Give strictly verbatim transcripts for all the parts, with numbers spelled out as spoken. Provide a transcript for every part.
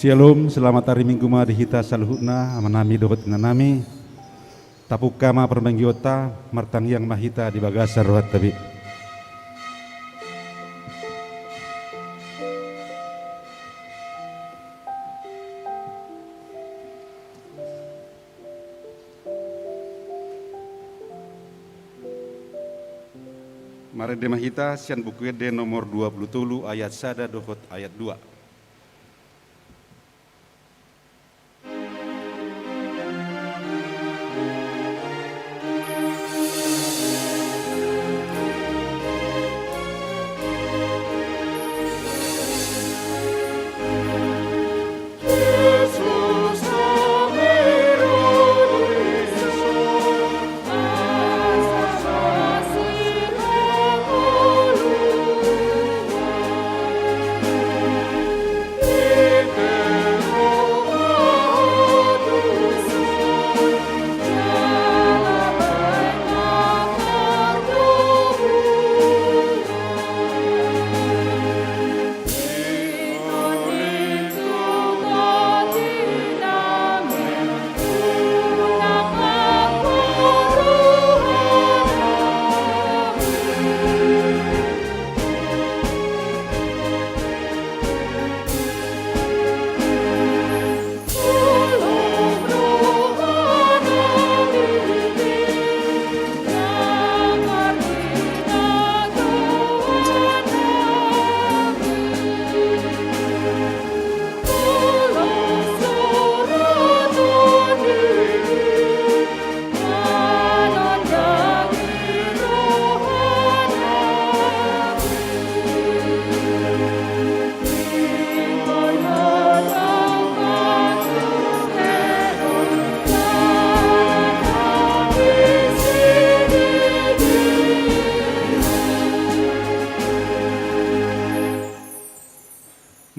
Syalom, selamat ari Minggu ma di hita saluhutna, amanami dohot inanami. Tapungka ma parmingguonta, martangiang ma hita di bagasan rohanta be. Marende ma hita sian Buku Ende nomor dua pulu tolu ayat sada dohot ayat dua.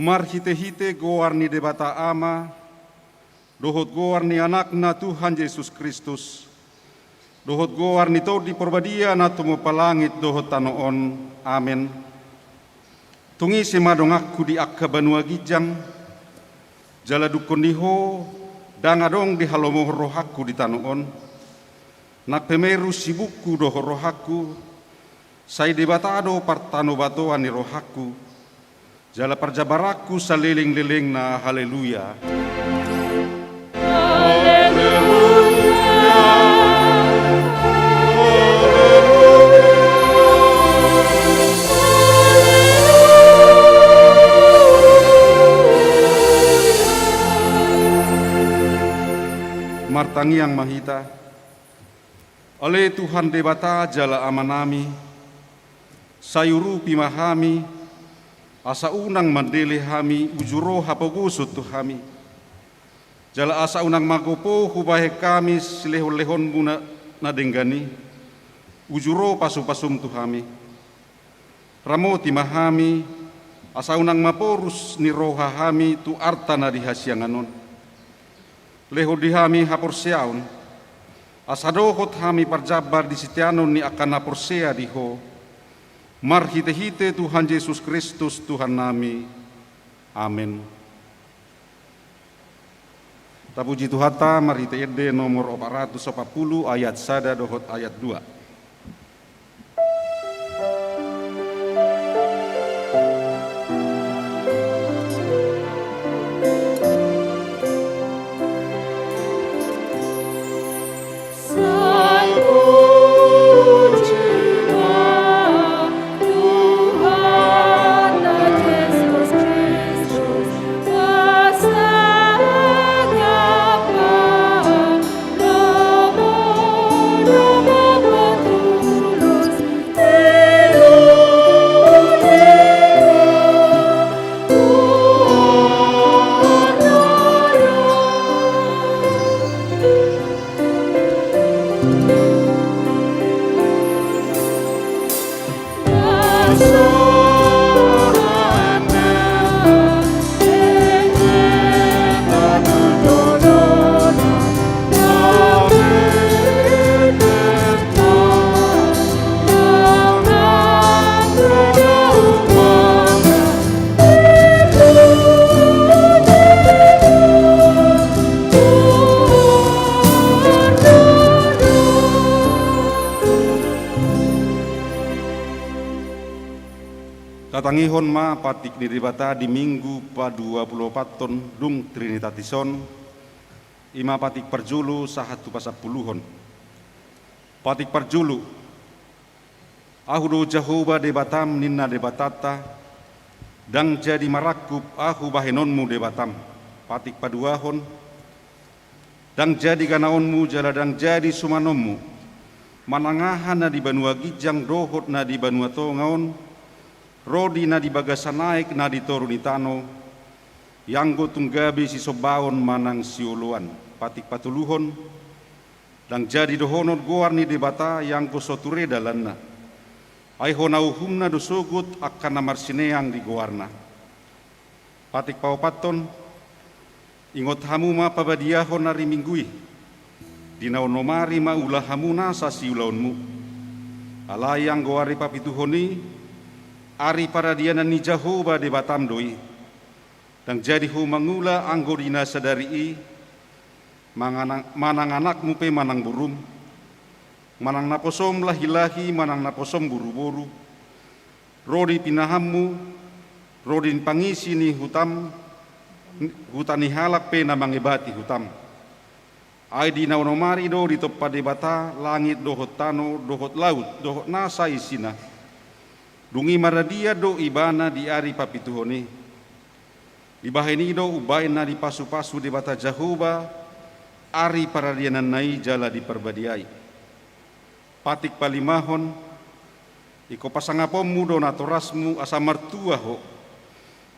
Marhitehite goar ni Debata Ama, dohot goar ni Anakna Tuhan Jesus Kristus, dohot goar ni Tondi Parbadia na tumompa langit dohot tano on. Amen. Tung ise ma donganku di angka banua ginjang, jala dungkon ni ho ndang adong dihalomohon rohangku di tano on. Nang pe meru sibukku dohot rohangku, sai Debata do partanobatoan ni rohangku, jala parjambaranku salelenglelengna. Haleluya. Martangiang ma hita. Ale Tuhan Debata jala Amanami, sai urupi ma hami, asa unang mandele hami uju ro hapogoson tu hami. Jala asa unang magopo hubahen hami silehonlehonmu na, na denggan i, uju ro pasupasum tu hami. Ramoti ma hami, asa unang maporus ni roha hami tu arta na di hasiangan on. Lehon di hami haporseaon, asa dohot hami parjambar di siteanon ni angka na porsea di Ho, marhitehite Tuhan Jesus Kristus Tuhannami. Amen. Tapuji Tuhanta, marhite Ende nomor opat ratus opat pulu ayat sada dohot ayat dua. Tangihon ma patik ni Debata di Minggu paduapuluopathon dung Trinitatis on, i ma patik parjolo sahat tu pasampuluhon. Patik parjolo. Ahu do Jahowa Debatam, ninna Debatanta, ndang jadi marangkup Ahu bahenonmu Debatam. Patik paduahon. Ndang jadi ganaonmu jala ndang jadi sumanonmu, manang aha na di banua ginjang dohot na di banua tonga on, ro di na di bagasan aek na di toru ni tano, ianggo tung gabe sisombaon manang sioloan. Patik patoluhon. Ndang jadi dohonon goar ni Debata ianggo so ture dalanna. Ai hona uhumna do sogot angka na marsineang di goarna. Patik paopathon. Ingot hamu ma pabadiahon ari Minggu i. Di na onom ari ma ula hamu nasa siulaonmu. Alai anggo ari papituhon i, ari paradianan ni Jahowa Debatam do i. Ndang jadi ho mangula anggo di na sadari i, manganang-, manang anakmu pe manang borum, manang naposom lahilahi manang naposom boruboru, ro di pinahanmu, ro di pangisi ni hutam, huta ni halak pe na mangebati hutam. Ai di na onom ari do ditompa Debata langit dohot tano dohot laut dohot nasa isina. Dung i maradian do Ibana di ari papituhon i. Dibahen i do umbahen na dipasupasu Debata Jahowa ari paradiananna i jala diparbadiai. Patik palimahon. Ingkon pasangaponmu do natorasmu asa martua ho,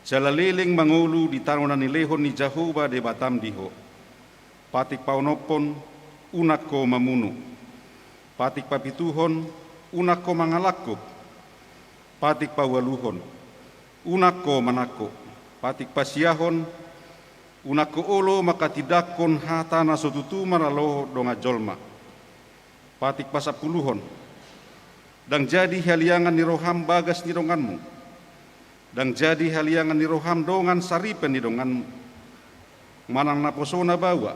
jala leleng mangolu di tano na nilehon ni Jahowa Debatam di ho. Patik paonomhon. Unang ho mamunu. Patik papituhon. Unang ho mangalangkup. Patik paualuhon. Unang ho manangko. Patik pasiahon. Unang ho olo manghatindanghon hata na so tutu manaloho dongan jolma. Patik pasampuluhon. Ndang jadi haliangan ni roham bagas ni donganmu. Ndang jadi haliangan ni roham dongan saripe ni donganmu. Manang naposona baoa,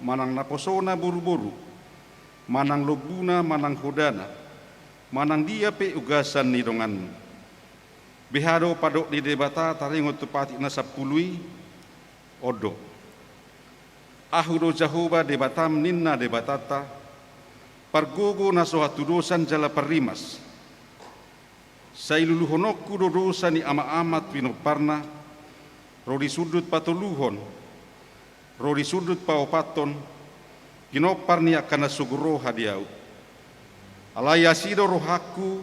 manang naposona boruboru, manang lombuna manang hodana, manang dia pe ugasan ni donganmu. Beha do padok ni Debata taringot tu patik na sampulu i? On do. Ahu do Jahowa Debatam, ninna Debatanta, pargogo na so hatudosan jala parrimas. Sai luluhononku do dosa ni ama-ama pinomparna, ro di sundut patoluhon, ro di sundut paopathon, pinompar ni angka na sogo roha di ahu. Alai asi do rohangku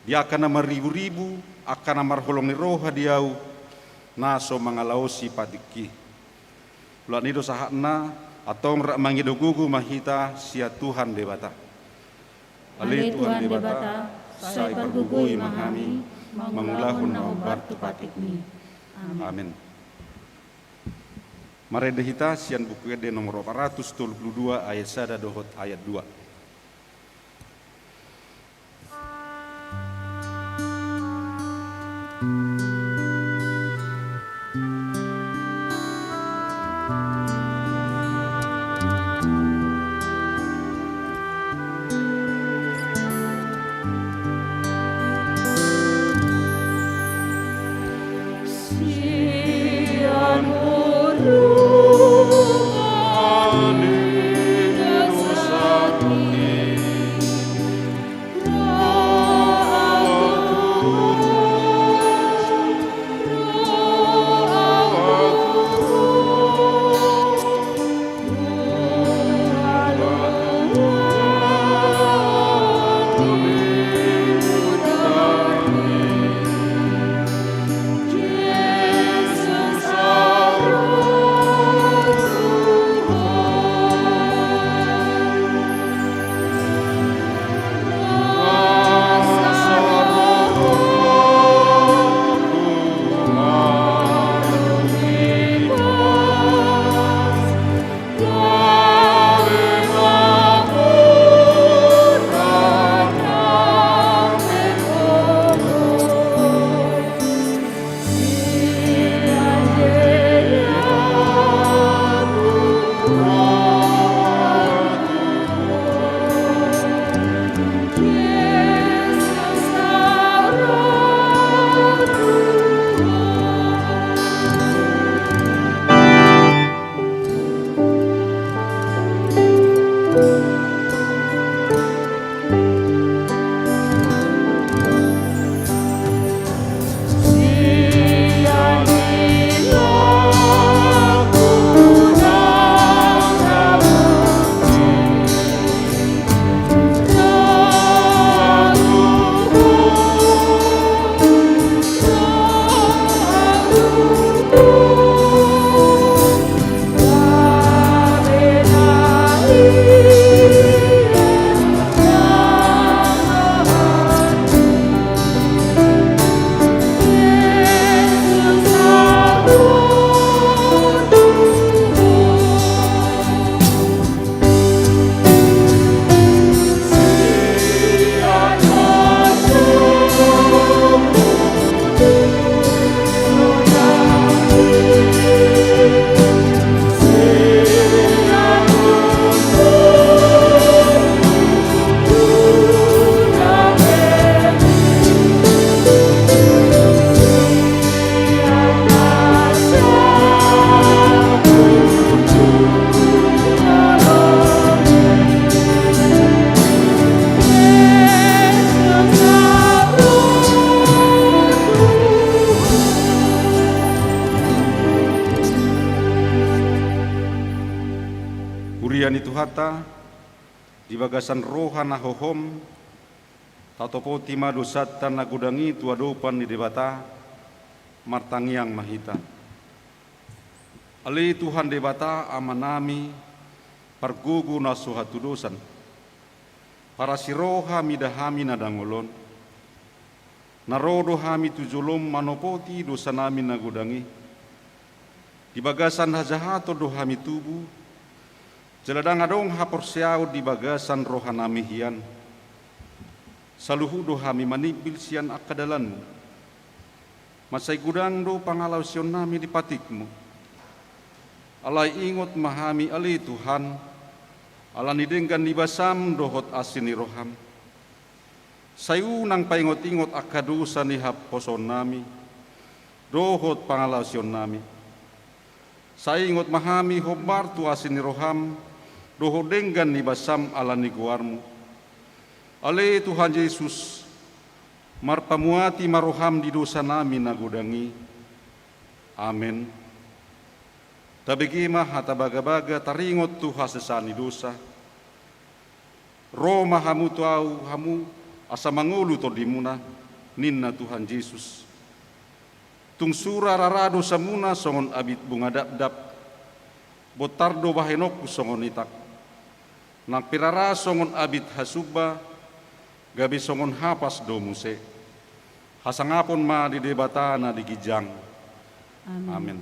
di angka na marriburibu, angka na marholong ni roha di ahu, na so mangalaosi patikki. Ulat ni do sahatna, antong rap mangido gogo ma hita sian Tuhan Debata. Ale Tuhan Debata, sai pargogoi ma hami mangulahon na hombar tu patikmi. Amin. Marende hita sian Buku Ende nomor opat ratus tolu pulu dua, ayat sada dohot ayat dua. Huria ni Tuhanta, di bagasan roha na hohom, tatopoti ma dosanta na godang i tu adopan ni Debata, martangiang ma hita. Ale Tuhan Debata Amanami, pargogo na so hatudosan, parasi roha mida hami na dangol on. Na ro do hami tu jolom manopoti dosanami na godang i. Di bagasan hajahaton do hami tubu, jala ndang adong haporseaon di bagasan rohanami hian. Saluhut do hami manimbil sian angka dalanmu. Mansai godang do pangalaosionnami di patikmu. Alai ingot ma hami ale Tuhan, ala ni denggan ni basam dohot asi ni roham. Sai unang paingot-ingot angka dosa ni haposoonnami, dohot pangalaosionnami. Sai ingot ma hami hombar tu asi ni roham, dohot denggan ni basam ala ni goarmu. Ale Tuhan Jesus, marpamuati ma roham di dosanami na godang i. Amen. Tabege ma hata bagabaga taringot tu hasesaan ni dosa. Ro ma hamu tu ahu hamu, asa mangolu tondimuna, ninna Tuhan Jesus. Tung sura rara dosamuna songon abit bunga dapdap, bontar do bahenonku songon itak. Nang pe rara songon abit hasumba, gabe songon hapas do muse. Hasangapon ma di Debata na di ginjang. Amen. Amen.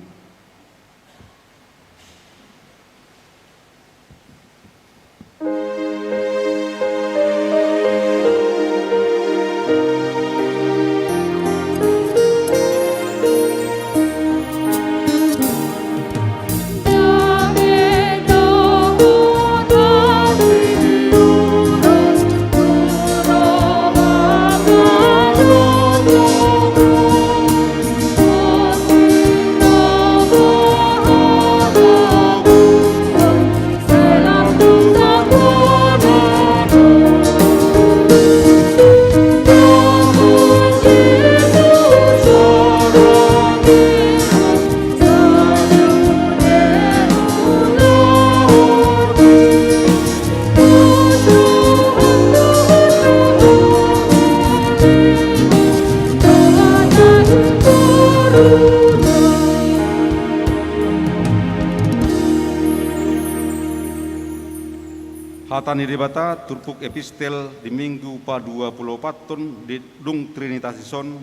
Hata ni Debata, turpuk epistel di Minggu paduapuluopathon di dung Trinitatis on,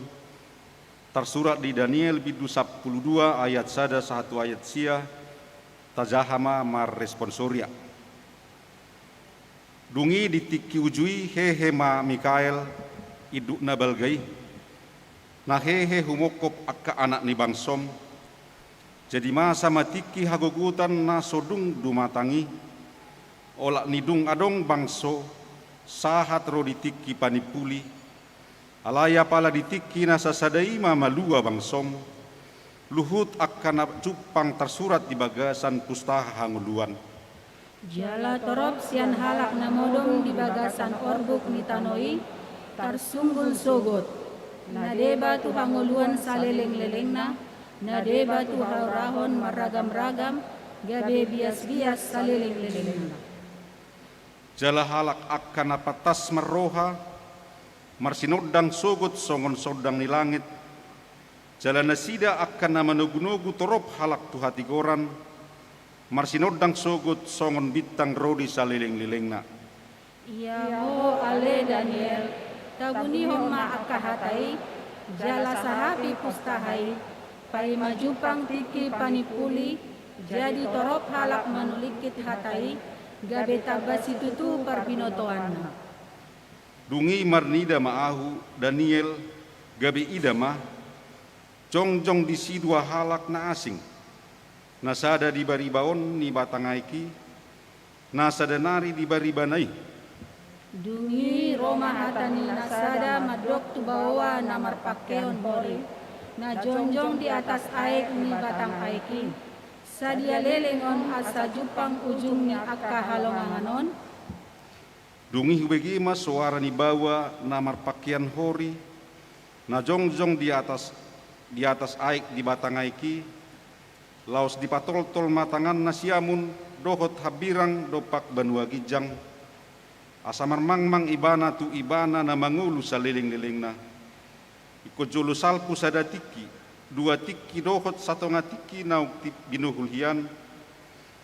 tarsurat di Daniel bindu sampulu dua ayat sada sahat tu ayat sia. Tajaha ma marresponsoria. Dung i di tingki uju i hehe ma Mikael, induk na balga i, na hehe humongkop angka anak ni bangsom. Jadi masa ma tingki hagogotan na so dung dumatang i, olat ni dung adong bangso sahat ro di tingki panimpuli. Alai apala di tingki na sasada i ma malua bangsom, luhut angka na jumpang tarsurat di bagasan pustaha hangoluan. Jala torop sian halak na modom di bagasan orbuk ni tano i tarsunggul sogot, na deba tu hangoluan salelenglelengna, na deba tu haurahon marragamragam, gabe biasbias salelenglelengna. Jala halak angka na pantas marroha, marsinondang sogot songon sondang ni langit, jala nasida angka na manogunogu torop halak tu hatigoran, marsinondang sogot songon bintang ro di salelenglelengna. Ia ho ale Daniel, tabunihon ma angka hata i, jala sahapi pustaha i, paima jumpang tingki panimpuli, jadi torop halak manulingkit hata i, gabe tamba situtu parbinotoanna. Dung i marnida ma ahu, Daniel, gabe ida ma, jongjong disi dua halak na asing, na sada di bariba on ni batang aek i, na sada nari di baribana i. Dung i ro ma hata ni na sada mandok tu baoa na marpakeon hori, na jongjong di atas aek ni batang aek i. Sadia leleng on asa jumpang ujung ni angka halongangan on? Dung i hubege ma soara ni baoa na marpakean hori, na jongjong di atas, di atas aek di batang aek i, laos dipatoltol ma tanganna siamun, dohot hambirang dompak banua ginjang, asa marmangmang ibana tu ibana na mangolu salelenglelengna. Ingkon jolo salpu sada tingki, dua tingki dohot satonga tingki naung ti-, binohul hian,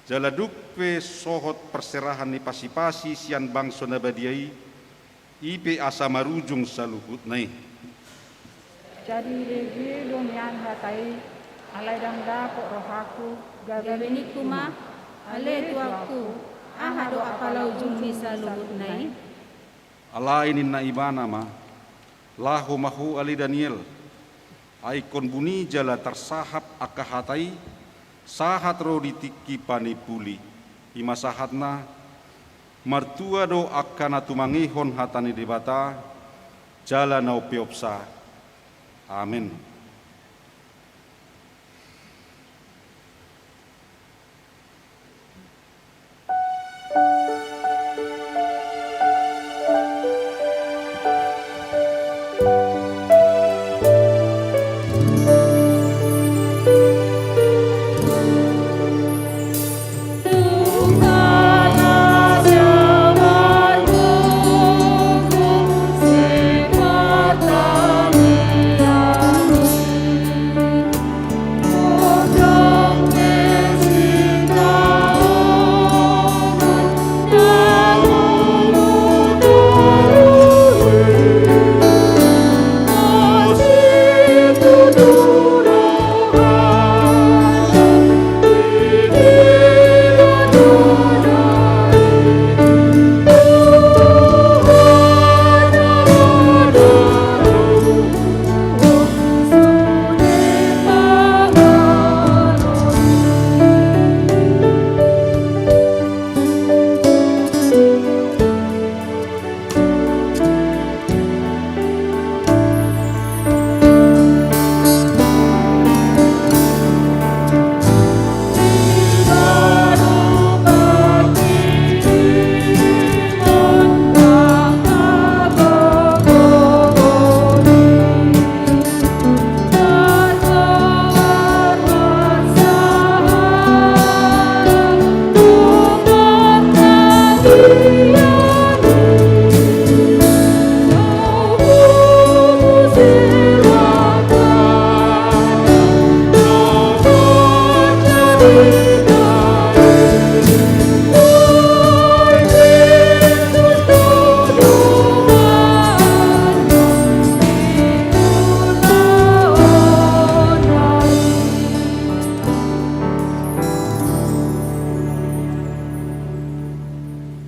jala dung pe sohot parserahan ni pasipasi sian bangso na badia i, i pe asa marujung saluhutna i. Jadi dibege do nian hata i, alai ndang dapot rohangku, gabe ningku ma, ale Tuanku, aha do apala ujung ni saluhutna i? Alai ninna ibana ma, laho ma ho ale Daniel, ai ingkon buni jala tarsahap angka hata i, sahat ro di tingki panipuli. I ma sahatna, martua do angka na tumangihon hata ni Debata, jala na umpeopsa. Amen.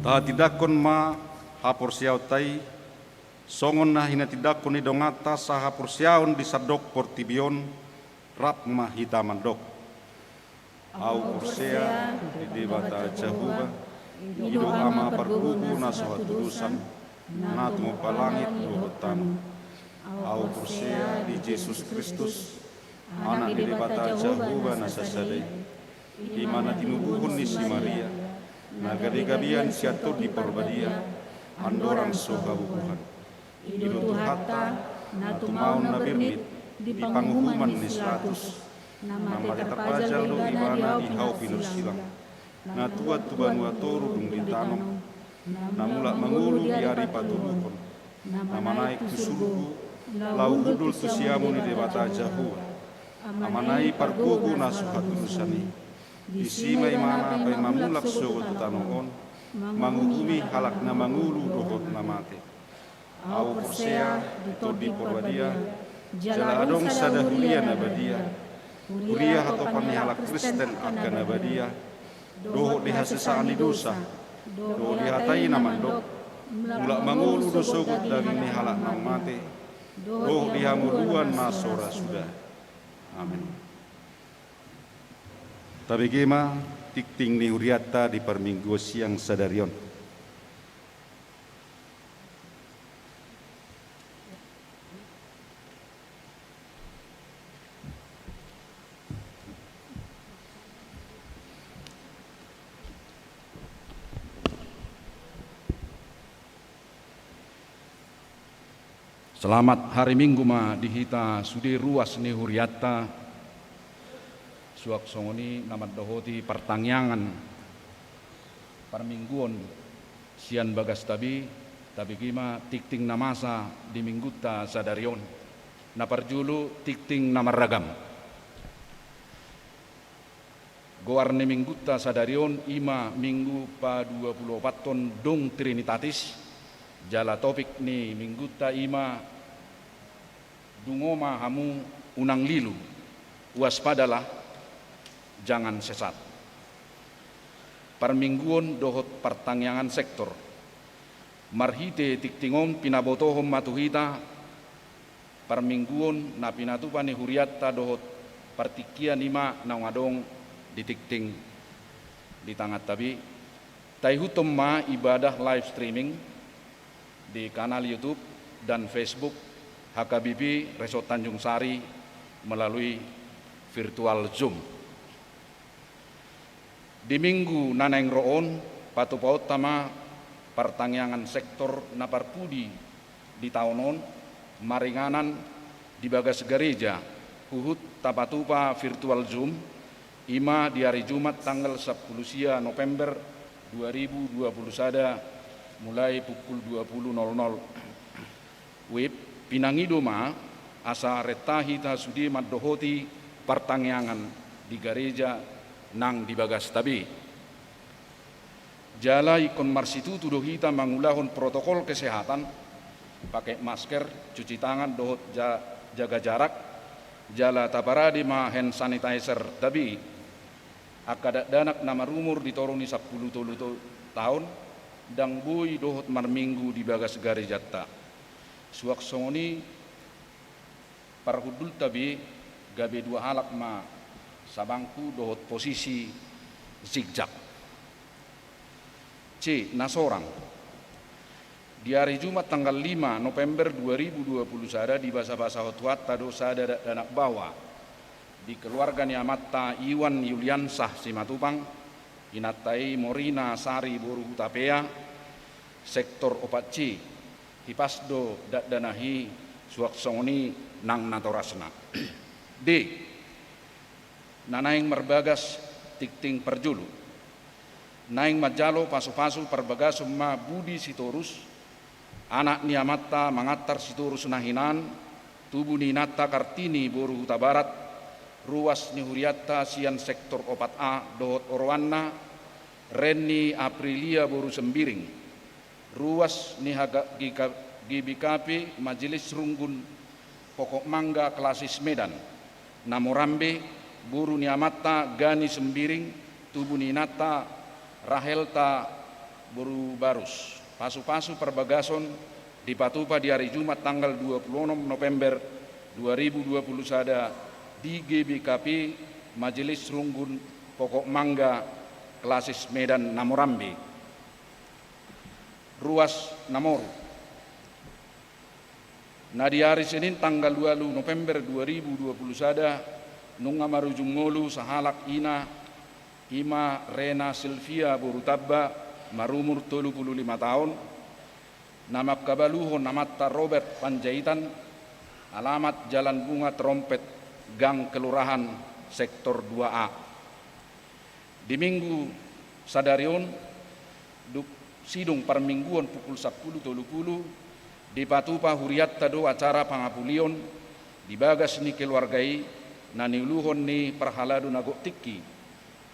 Tahatindangkon ma haporseaonta i, songon na hinatindangkon ni donganta sahaporseaon di sandok portibi on, rap ma hita mandok. Ahu porsea di Debata Jahowa, i do Ama pargogo na so hatudosan, na tumompa langit dohot tano. Ahu porsea di Jesus Kristus, Anak ni Debata Jahowa na sasada i. I ma na tinubuhon ni si Maria, na gabegabean sian Tondi Parbadia, andorang so habubuhan. I do Tuhanta, na tumaon na birnit di panguhuman ni si Latus, na mate tarpajal do ibana di hau pinarsilang, na tuat tu banua toru dung ditanom, na mulak mangolu di ari patoluhon, na manaek tu surgo, laho hundul tu siamun ni Debata Jahowa, Amana i pargogo na so hatudosan i. Disi ma ibana paima mulak sogot tu tano on, manguhumi halak na mangolu dohot na mate. Ahu porsea di Tondi Parbadia, jala adong sada huria na badia, huria hatopan ni halak Kristen angka na badia, dohot di hasesaan ni dosa, dohot di hata i na mandok, mulak mangolu do sogot daging ni halak naung mate, dohot di hangoluan na so ra suda. Amen. Tabege ma tingting ni hurianta di parmingguon sian sadari on. Selamat hari Minggu ma di hita sude ruas ni hurianta. Suang songon i na mandohoti partangiangan Parmingguon sian bagas tabi, tabi i ma tingting na masa di minggunta sadari on. Na parjolo, tingting na marragam. Goar ni minggunta sadari on i ma minggu paduapuluopathon dung Trinitatis, jala topik ni minggunta i ma Dungo ma hamu, unang lilu, waspadalah, jangan sesat. Parmingguon dohot partangiangan sektor. Marhite tingting on pinabotohon ma tu hita parmingguon na pinatupa ni hurianta dohot partingkian i ma naung adong di tingting di tangan tabi. Taihuthon ma ibadah live streaming di kanal YouTube dan Facebook H K B P Resort Tanjung Sari melalui virtual Zoom. Di minggu na naeng ro on, patupaonta ma partangiangan sektor na parpudi di taon on, maringanan di bagas gareja, huhut tapatupa virtual Zoom, i ma di ari Jumat tanggal sampulu sia November dua ribu dua puluh sada, mulai pukul dua puluh nol nol wib. Pinangido ma asa renta hita sude mandohoti partangiangan di gareja nang di bagas tabi. Jala ingkon marsitutu do hita mangulahon protokol kesehatan, pake masker, cuci tangan dohot ja-, jaga jarak, jala taparade ma hand sanitizer tabi. Angka dakdanak na marumur di toru ni sampulu tolu to-, taon, ndang boi dohot marminggu di bagas garejanta. Suang songon i parhundulta be, gabe dua halak ma sabangku dohot posisi zigzag. C, na sorang. Di ari Jumat tanggal lima November dua ribu dua puluh sada, dibasabasahon Tuhanta do sada dakdanak baoa di keluarga ni amanta Iwan Yuliansah Simatupang, inanta i Morina Sari boru Hutapea, sektor opat C. Hipas do dakdanak i, suang songon i nang natorasna. D, na naeng marbagas tingting parjolo. Naeng manjalo pasupasu parbagason ma Budi Sitorus, anak ni amanta Mangantar Sitorus na hinan, tubu ni inanta Kartini boru Hutabarat, ruas ni hurianta sian sektor opat A dohot oroanna, Renny Aprilia boru Sembiring, ruas ni H K, G K, G B K P Majelis Runggun Pokok Mangga Klasis Medan, na Morambe, boru ni amanta Gani Sembiring, tubu ni inanta Rahelta boru Barus. Pasupasu parbagason dipatupa di ari Jumat tanggal dua puluh onom November dua ribu dua puluh sada di G B K P Majelis Runggun Pokok Mangga Klasis Medan na Morambe. Ruas na moru. Na di ari Senin tanggal ualu November dua ribu dua puluh sada, nunga marujung ngolu sahalak ina, i ma Rena Silvia boru Tamba, marumur tolu puluh lima taon, na mangkabaluhon amanta Robert Panjaitan, alamat Jalan Bunga Trompet, Gang Kelurahan, Sektor dua A. Di minggu sadari on, dung sidung parmingguon pukul sampulu tolu pulu, dipatupa hurianta do acara pangapulion di bagas ni keluarga i, na niuluhon ni parhalado na gok tingki.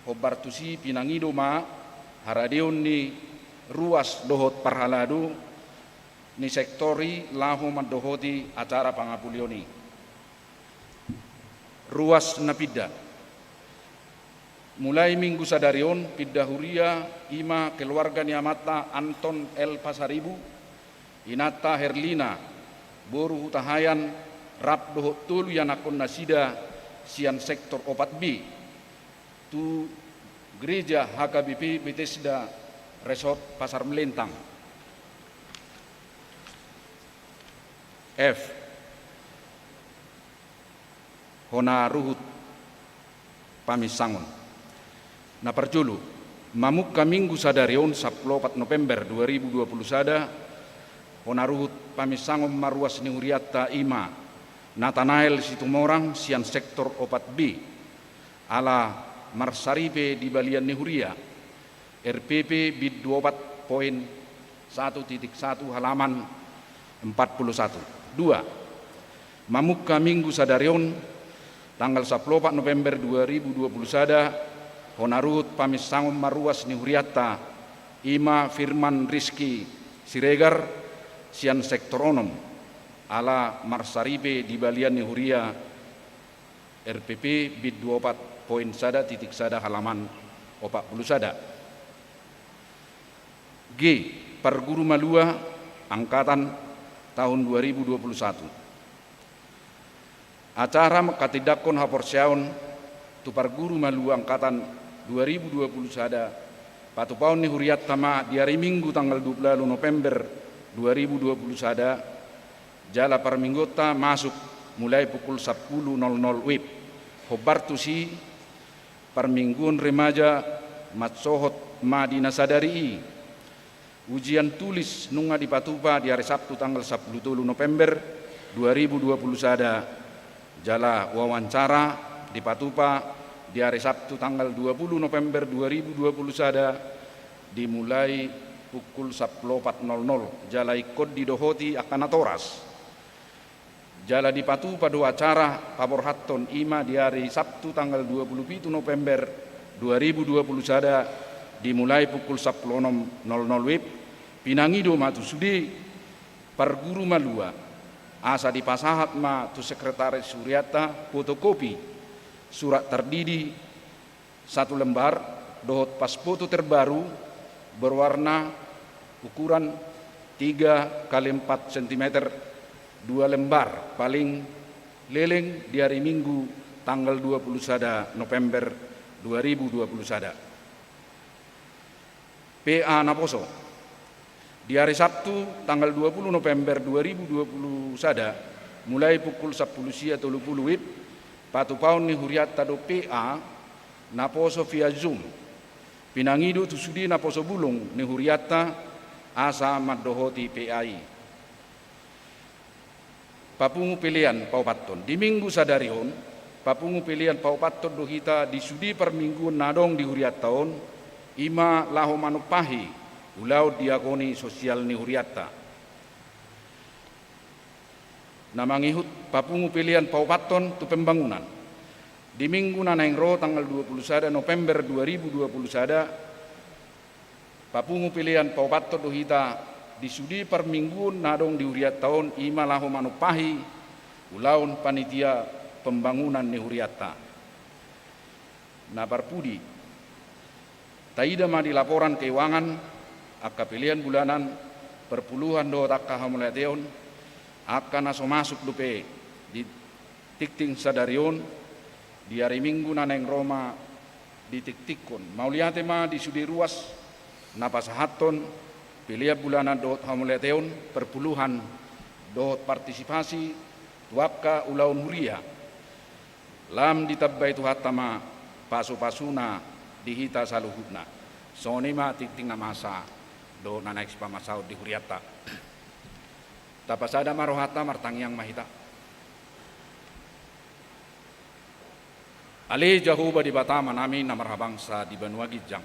Hombar tusi pinangido ma haradeon ni ruas dohot parhalado ni sektor i laho mandohoti acara pangapulion i. Ruas na pinda. Mulai minggu sadari on, pinda huria i ma keluarga ni amanta Anton L Pasaribu, inanta Herlina boru Hutahaean, rap dohot tolu ianakhon nasida sian sektor opat B tu gereja H K B P Betesda Resort Pasar Melentang. F, hona ruhut paminsangon. Na parjolo, mamungka minggu sadari on sampulu opat November dua ribu dua puluh sada, hona ruhut paminsangon ma ruas ni hurianta i ma Natanael Situmorang sian sektor opat B, ala marsaripe di balian ni huria. R P P bid dua opat poin satu titik satu halaman empat puluh satu. Dua, mamungka minggu sadari on, tanggal sampulu opat November dua ribu dua puluh sada, hona ruhut paminsangon ma ruas ni hurianta, i ma Firman Rizky Siregar, sian sektor onom, ala marsaripe di balian ni huria R P P bid dua opat poin sada titik sada halaman opat puluh sada. G, parguru malua angkatan tahun dua ribu dua puluh satu. Acara manghatindanghon haporseaon tu parguru malua angkatan dua ribu dua puluh sada, patupaon ni hurianta ma di ari Minggu tanggal dua puluh ualu November dua ribu dua puluh sada, jala parmingguonta masuk mulai pukul sampulu nol nol wib. Hombar tusi, parmingguon remaja mansohot ma di na sadari i. Ujian tulis nunga dipatupa di ari Sabtu tanggal sampulu tolu November dua ribu dua puluh sada, jala wawancara dipatupa di ari Sabtu tanggal dua puluh November dua ribu dua puluh sada, dimulai pukul sampulu opat nol nol, jala ingkon didohoti angka natoras. Jala dipatupa do acara paborhathon, i ma di ari Sabtu tanggal dua puluh pitu November dua ribu dua puluh sada, dimulai pukul sampulu onom nol nol wib. Pinangido ma tu sude parguru malua, asa dipasahat ma tu sekretaris hurianta fotokopi surat tardidi satu lembar, dohot pasfoto terbaru berwarna ukuran tiga kali empat sentimeter, dua lembar, paling leleng di ari Minggu tanggal dua puluh sada November dua ribu dua puluh sada. P A naposo. Di ari Sabtu tanggal dua puluh November dua ribu dua puluh sada, mulai pukul sampulu sia tolu pulu wib, patupaon ni hurianta do P A naposo via Zoom. Pinangido tu sude naposo bulung ni hurianta asa mandohoti P A i. Papungu pelean paopathon. Di Minggu sadari on, papungu pelean paopathon do hita di sude parmingguon na adong di hurianta on, i ma laho manumpahi ulaon diakoni sosial ni hurianta. Na mangihut papungu pelean paopathon tu pembangunan. Di Minggu na naeng ro tanggal dua puluh sada November dua ribu dua puluh sada, papungu pelean paopathon do hita di sude parmingguon na adong di hurianta on, i ma laho manumpahi ulaon panitia pembangunan ni hurianta. Na parpudi, taida ma di laporan keuangan angka pelean bulanan, perpuluhan dohot angka hamauliateon, angka na so masuk dope di tingting sadari on, di ari Minggu na naeng ro ma ditingtinghon. Mauliate ma di sude ruas na pasahathon pelean bulanan dohot hamauliateon, perpuluhan dohot partisipasi tu angka ulaon huria. Lam ditambai Tuhanta ma pasupasuna di hita saluhutna. Songon i ma tingting na masa dohot na naeng sipamasaon di hurianta. Tapasada ma rohanta, martangiang ma hita. Ale Jahowa Debata Amanami na marhabangsa di banua ginjang,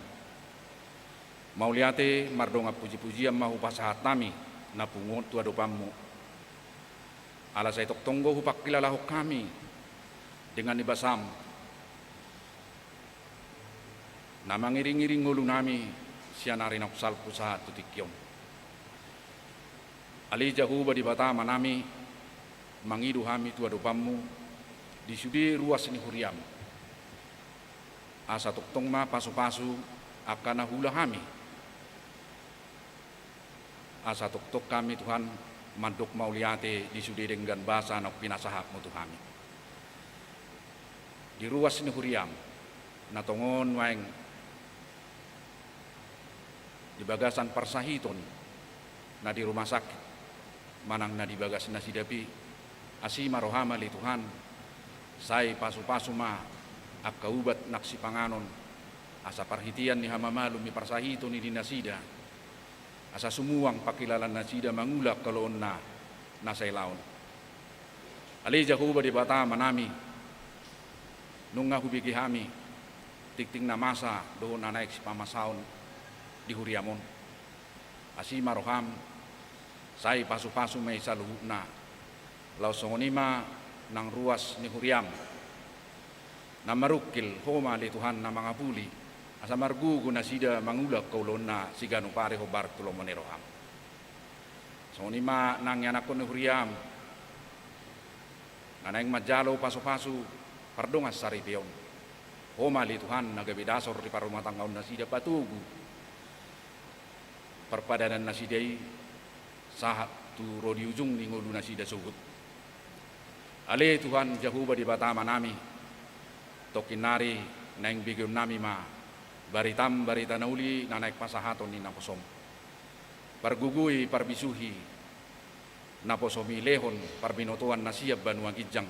mauliate mardongan pujipujian ma hupasahat hami na pungu on tu adopanmu. Ala sai tongtong do hupangkilalahon hami dengan ni basam na mangiringiring ngolunami sian ari naung salpu sahat tu tingki on. Ale Jahowa Debata Amanami, mangido hami tu adopanmu di sude ruas ni huriam, asa tongtong ma pasupasu angka na huula hami. Asa tongtong hami, Tuhan, mandok mauliate di sude denggan basa naung pinasahatmu tu hami. Di ruas ni huriam, na tongon nuaeng di bagasan parsahiton na di rumah sakit, manang na di bagas nasida pe, asi ma roham ale Tuhan, sai pasupasu ma angka ubat nang sipanganon, asa parhitean ni hamamalum ni parsahiton i di nasida, asa sumuang pangkilalaan nasida mangula angkaloonna na sailaon. Ale Jahowa Debata Amanami, nunga hubege hami tingting na masa dohot na naeng sipamasaon di huriam on. Asi ma roham, sai pasu-pasu ma i saluhutna. Laos songon i ma nang ruas ni huriam na marungkil, Ho ma ale Tuhan na mangapuli, asa margogo nasida mangula angka ulaonna siganup ari hombar tu lomo ni roham. Songon i ma nang ianakhon ni huriam na naeng manjalo pasu-pasu pardongansaripeon. Ho ma ale Tuhan na gabe dasor di parrumatanggaon nasida, patogu parpadanan nasida i sahat tu ro di ujung ni ngolu nasida sogot. Ale Tuhan Jahowa Debata Amanami, tongkin nari naeng begeonnami ma baritam, barita na uli na naeng pasahaton ni naposom. Pargogoi, parbisuhi naposom i, lehon parbinotoan na sian banua ginjang,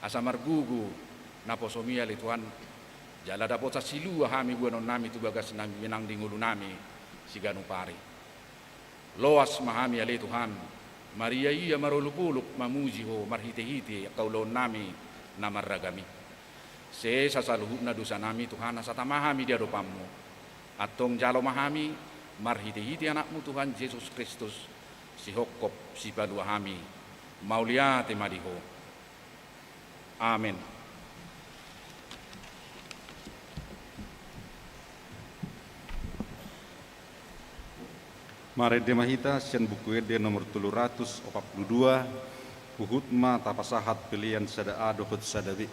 asa margogo naposom i ale Tuhan, jala dapot sansilua hami boanonnami tu bagasnami, nang di ngolunami siganup ari. Loas ma hami ale Tuhan, mariaia marolop-olop mamuji Ho marhite-hite angka ulaonnami na marragam i. Sesa saluhutna dosanami Tuhan, asa tama hami di adopanMu. Antong jalo ma hami marhite-hite AnakMu Tuhan Jesus Kristus, sihophop sipalua hami. Mauliate ma di Ho. Amen. Marende ma hita sian Buku Ende nomor tolu ratus opat pulu dua, huhut ma tapasahat pelean sada A dohot sada B.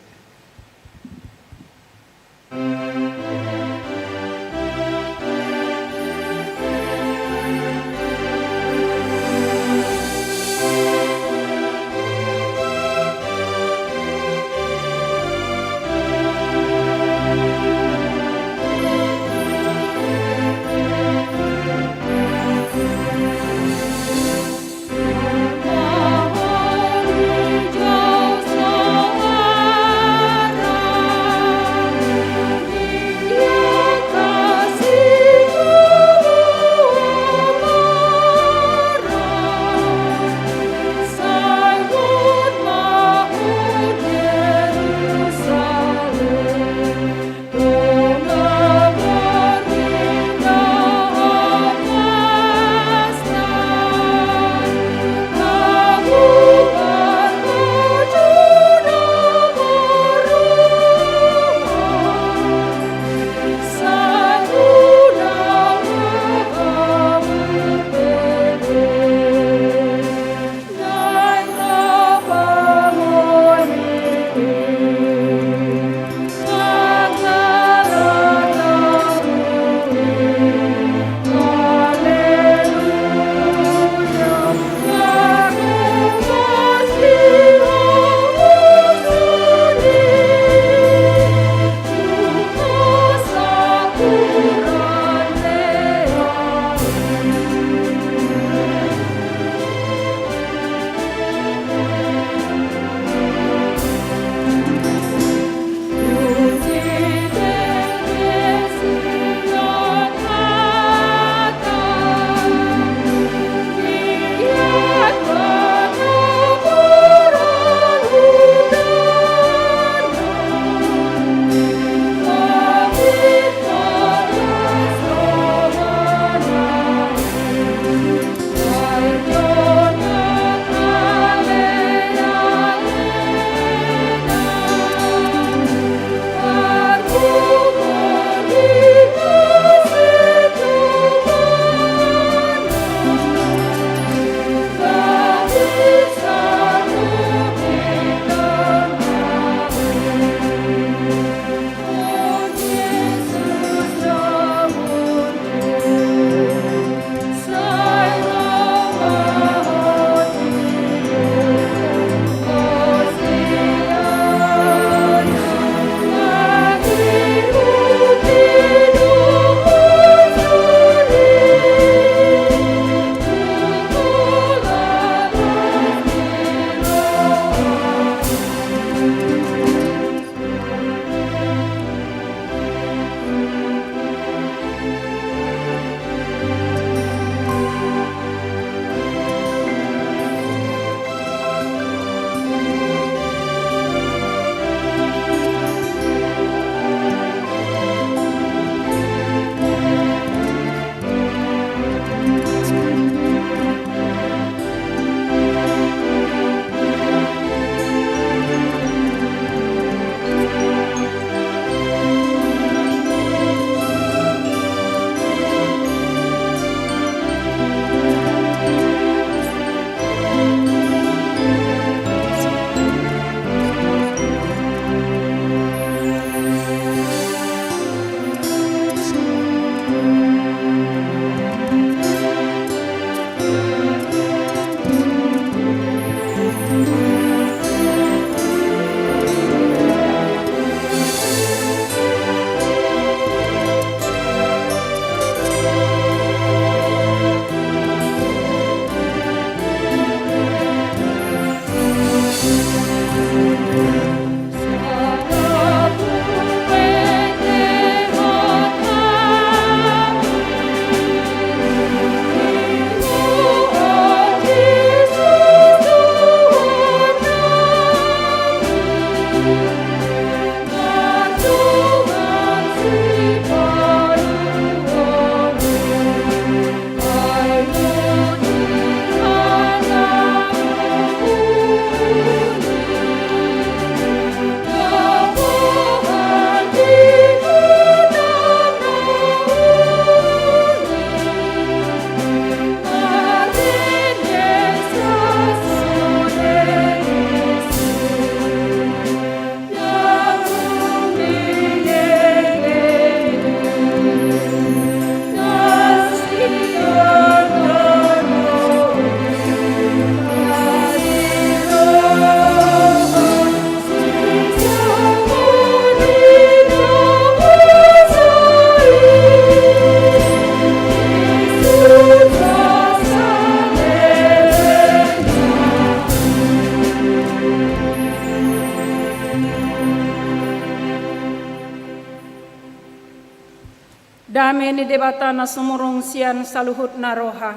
Dame ni Debata na sumurung sian saluhutna roha,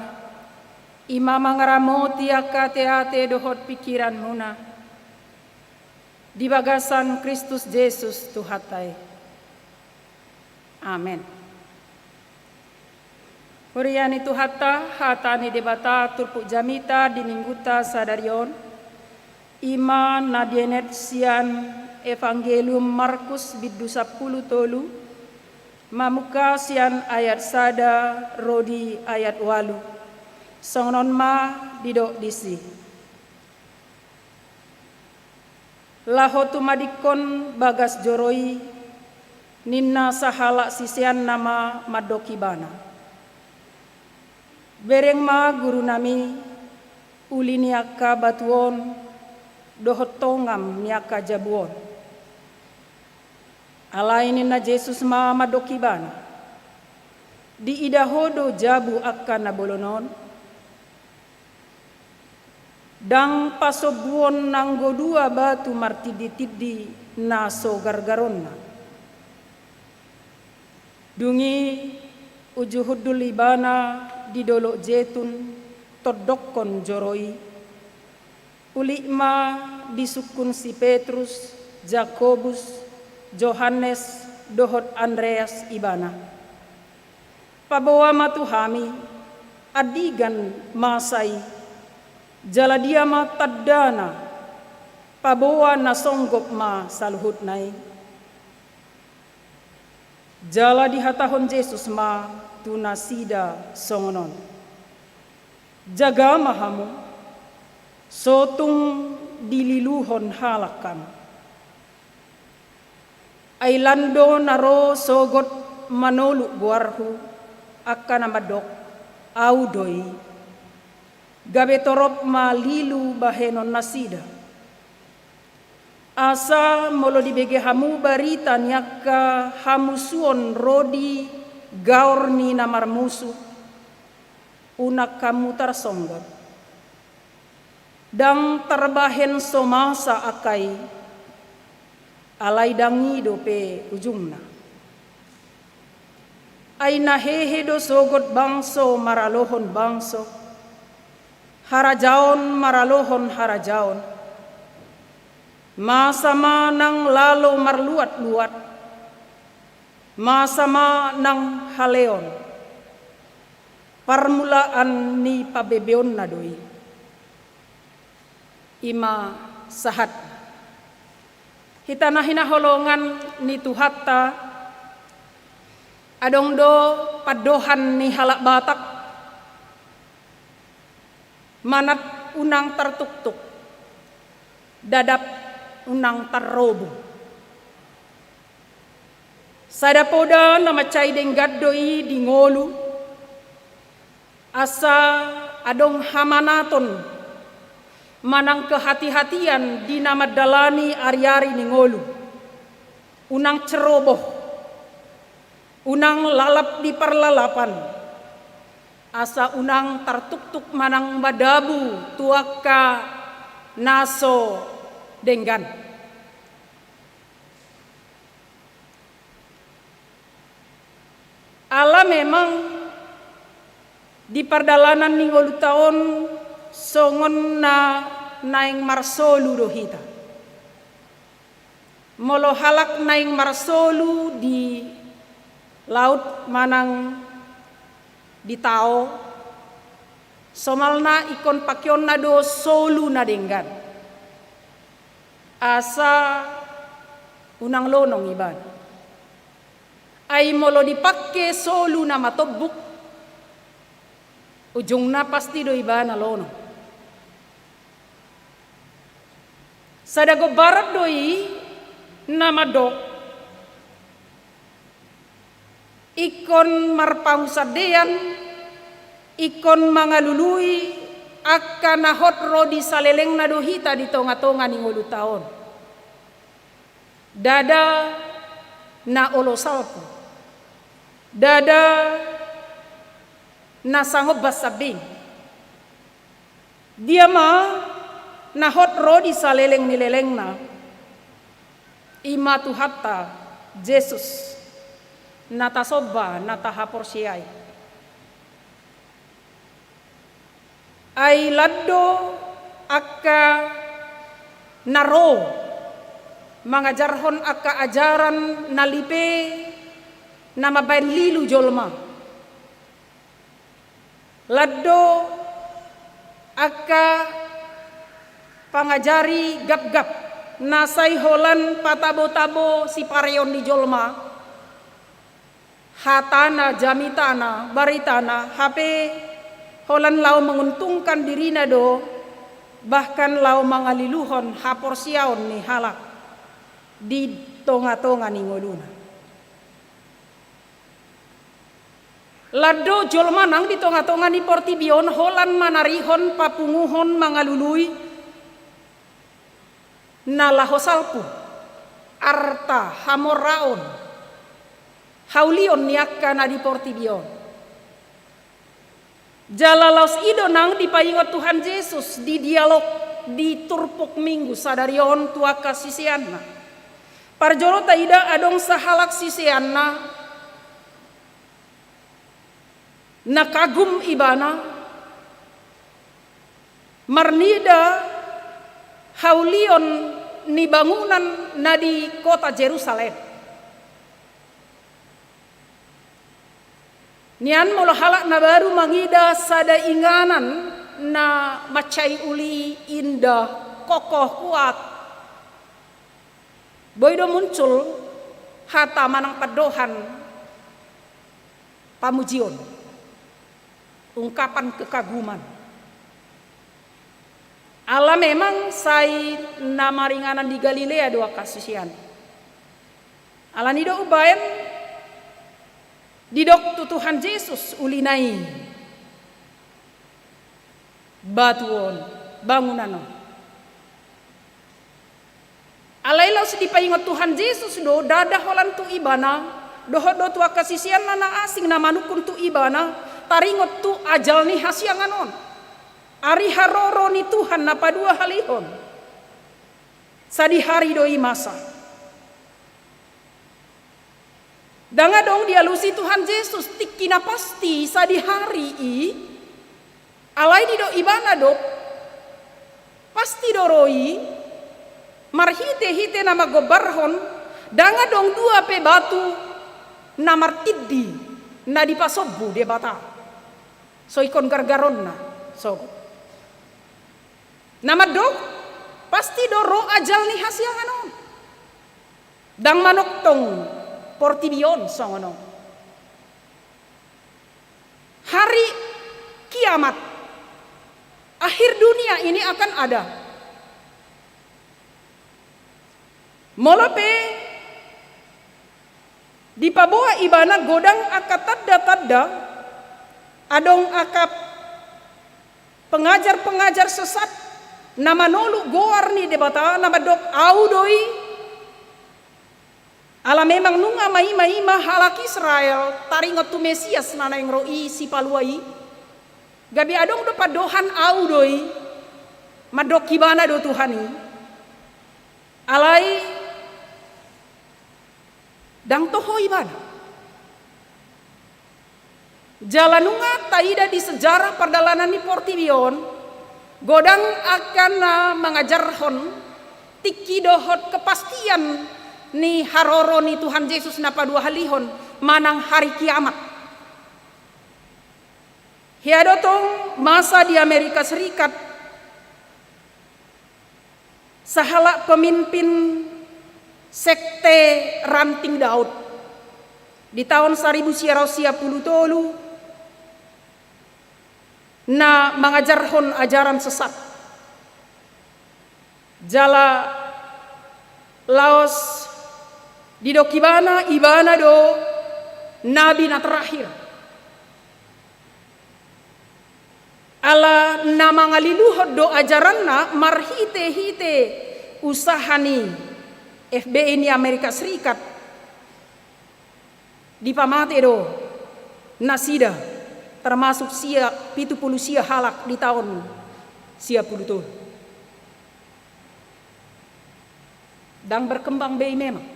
i ma mangaramoti angka ateate dohot pingkiranmuna di bagasan Kristus Jesus Tuhanta i. Amen. Huria ni Tuhanta, hata ni Debata turpuk jamita di Minggunta sadari on, i ma na dienet sian Evangelium Markus bindu sampulu tolu, mamungka sian ayat sada ro di ayat ualu. Songon on ma didok disi. Laho tumadingkon bagas joro i, ninna sahalak siseanna ma mandok ibana. Bereng ma gurunami, uli ni angka batu on, dohot tongam ni angka jabu on. Alai ninna Jesus ma mandok ibana. Diida ho do jabu angka na bolon on? Ndang pasombuon nanggo dua batu martinditindi na so gargaronna. Dung i uju hundul ibana di dolok Jetun tondokkon joro i. Ulik ma disungkun si Petrus, Jakobus, Johannes, dohot Andreas ibana. Paboa ma tu hami, andigan masa i, jala dia ma tandana, paboa na songgop ma saluhutna i. Jala dihatahon Jesus ma tu nasida songon on. Jaga ma hamu, so tung dililuhon halak hamu. Ai lan do na ro sogot manoluk goarhu, angka na mandok, au do i. Gabe torop ma lilu bahenon nasida. Asa molo dibege hamu barita ni angka hamusuon ro di gaor ni na marmusu, unang hamu tarsonggot. Ndang tarbahen so masa angka i, alai ndang i dope ujungna. Ai na hehe do sogot bangso maralohon bangso, harajaon maralohon harajaon. Masa ma nang lalo marluat-luat, masa ma nang haleon. Parmulaan ni pabebeonna do i. I ma sahat. Hita na hinaholongan ni Tuhanta, adong do pandohan ni halak Batak, manat unang tartuktuk, dadap unang tarrobu. Sada poda na mansai denggan do i di ngolu, asa adong hamanaton manang kehati-hatian di na mandalani ari-ari ni ngolu. Unang ceroboh, unang lalap di parlalapan, asa unang tartuktuk manang madabu tu angka na so denggan. Ala memang di pardalanan ni ngolunta on songon na naeng marsolu do hita. Molo halak naeng marsolu di laut manang di tao, somalna ingkon pakeonna do solu na denggan. Asa unang lonong ibana. Ai molo dipake solu na matombuk, ujungna pasti do ibana lonong. Sada gombaran do i na mandok, ingkon marpangunsandean, ingkon mangalului angka na hot ro di salelengna do hita di tonga-tonga ni ngolunta on. Ndada na olo salpu, ndada na sangombas sambing. Dia ma na hot ro di saleleng ni lelengna? I ma Tuhanta Jesus. Na tasomba, na tahaporseai. Ai lan do angka na ro mangajarhon angka ajaran na lipe na mambaen lilu jolma. Lan do angka pangajari gapgap na sai holan patabo-tabo sipareon ni jolma, hatana, jamitana, baritana, hape holan laho menguntungkan dirina do, bahkan laho mangaliluhon haporseaon ni halak di tonga-tonga ni ngoluna. Lan do jolma nang di tonga-tonga ni portibi on holan manarihon, papunguhon, mangalului na laho salpu, arta, hamoraon, haulion ni angka na di portibi on. Jala laos i do nang dipaingot Tuhan Jesus di dialog di turpuk Minggu sadari on tu angka siseanna. Parjolo taida adong sahalak siseanna na kagum ibana marnida haulion ni bangunan na di kota Jerusalem. Nian molo halak na baru mangida sada inganan na mansai uli, indah, kokoh, kuat, boi do muncul hata manang pandohan pamujion, ungkapan kekaguman. Ala memang sai na maringanan di Galilea do angka sisean. Alani do umbaen didok tu Tuhan Jesus ulina i, batu on, bangunan on. Alai laos dipaingot Tuhan Jesus do, ndada holan tu ibana, dohot do tu angka siseanna na asing na manungkun tu ibana, taringot tu ajal ni hasiangan on. Ari haroro ni Tuhan na paduahalihon. Sadihari do i masa. Ndang adong dialusi Tuhan Jesus tingki na pasti sadihari i, alai didok ibana do, pasti do ro i, marhite-hite na manggombarhon, ndang adong dua pe batu na martindi na dipasombu Debata. So ingkon gargaronna sogot. Na mandok, pasti do ro ajal ni hasiangan on. Ndang manongtong portibi on songon on. Hari kiamat, akhir dunia ini akan ada. Molo pe dipaboa ibana godang angka tanda-tanda, adong angka pengajar-pengajar sesat na manoluk goar ni Debata na mandok, "Au do i." Ala memang nunga maima-ima halak Israel taringot tu Mesias na naeng ro i, Sipalua i. Gabe adong do pandohan, "Au do i." Mandok ibana do Tuhan i. Alai ndang toho ibana. Jala nunga taida di sejarah pardalanan ni portibi on, godang angka na mangajarhon tingki dohot kepastian ni haroro ni Tuhan Jesus na paduahalihon manang hari kiamat. Hea do tong masa di Amerika Serikat, sahalak pemimpin sekte Ranting Daud di taon saribu sia ratus sia pulu tolu na mangajarhon ajaran sesat. Jala laos didok ibana, ibana do nabi na terakhir. Ala na mangaliluhon do ajaranna marhite-hite usaha ni F B I ni Amerika Serikat, dipamate do nasida, termasuk sia, pitu pulu sia halak di taon sia pulu tolu. Ndang berkembang be i memang.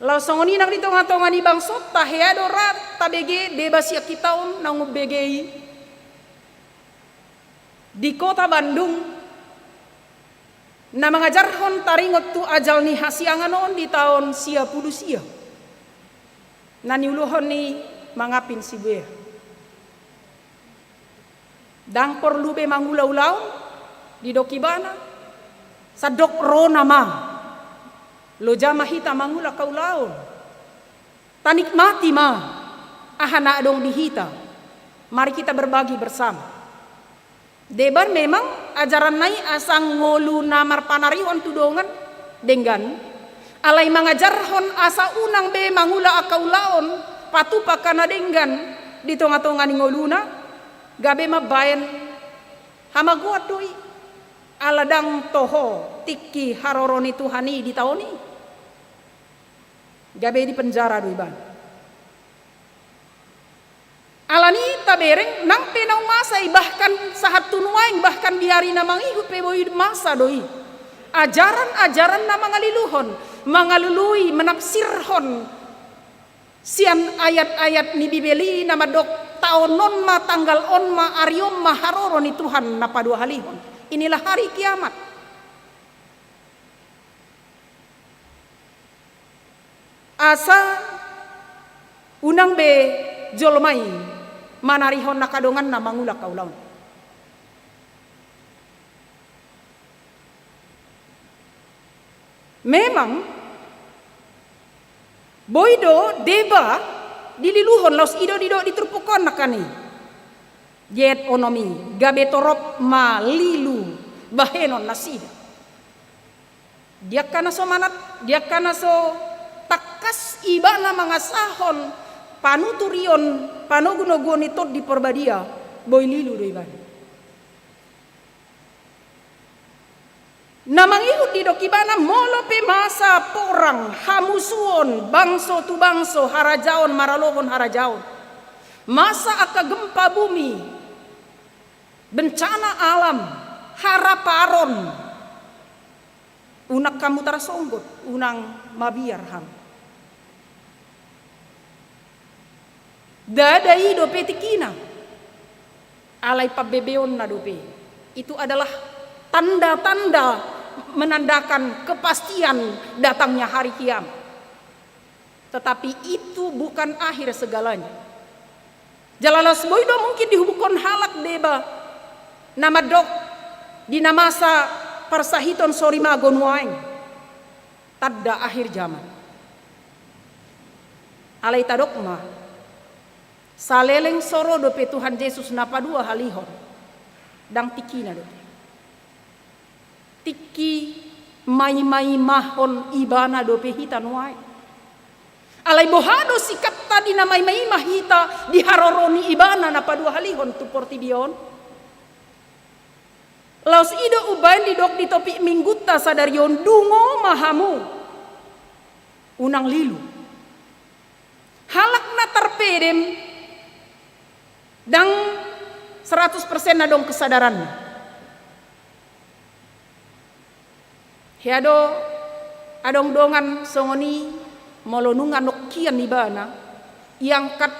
Laos songon i nang di tonga-tonga ni bangsonta, hea do ra tabege deba sian hita on naung umbege i di kota Bandung, na mangajarhon taringot tu ajal ni hasiangan on di taon sia pulu sia, na niuluhon ni Mangapin Sibuea. Ndang porlu be mangula ulaon, didok ibana, sandok ro nama, loja ma hita mangula haulaon. Tanikmati ma aha na adong di hita. Mari kita berbagi bersama. Deba memang ajaranna i asa ngolu na marpanarihon tu dongan denggan, alai mangajarhon asa unang be mangula angka ulaon patupa angka na denggan di tonga-tonga ni ngoluna, gabe mambaen hamagoan do i. Ala ndang toho tingki haroro ni Tuhan i di taon i. Gabe di penjara do ibana. Alani i tabereng, nang pe naung masa i, bahkan sahat tu nuaeng, bahkan di ari na mangihut pe boi masa do i. Ajaran-ajaran na mangaliluhon, mangalului, menafsirhon sian ayat-ayat ni Bibel i na mandok taon on ma, tanggal on ma, ari on ma haroro ni Tuhan na paduahalihon. Inilah hari kiamat. Asa unang be jolma i manarihon angka donganna mangula haulaon. Memang boi do deba dililuhon, laos i do didok di turpuk on nangkin i, di ayat onom i, gabe torop ma lilu bahenon nasida. Di angka na so manat, di angka na so tangkas ibana mangasahon panuturion, panogunoguon ni Tondi Porbadia, boi lilu do ibana. Na mangihut, didok ibana, molo pe masa porang, hamusuon bangso tu bangso, harajaon maralohon harajaon, masa angka gempa bumi, bencana alam, haraparon, unang hamu tarsonggot, unang mabiar hamu. Ndada i dope tingkina, alai pambebeonna dope. Itu adalah tanda-tanda menandakan kepastian datangnya hari kiamat. Tetapi itu bukan akhir segalanya. Jala laos boi do mungkin dihubukhon halak deba na mandok di na masa parsahiton sorimago nuaeng, tanda akhir zaman. Alai tadok ma, saleleng so ro dope Tuhan Jesus na paduahalihon, ndang tingkina dope. Tingki maimaimahon ibana dope hita nuaeng. Alai boha do sikapta di na maimaima hita di haroro ni ibana na paduahalihon tu portibi on? Laos i do umbaen didok di topik minggunta sadari on, dungo ma hamu, unang lilu. Halak na tarpedem ndang seratus persen adong kesadaranna. Hea do adong dongan songon i, molo nunga nongkian ibana, iangkat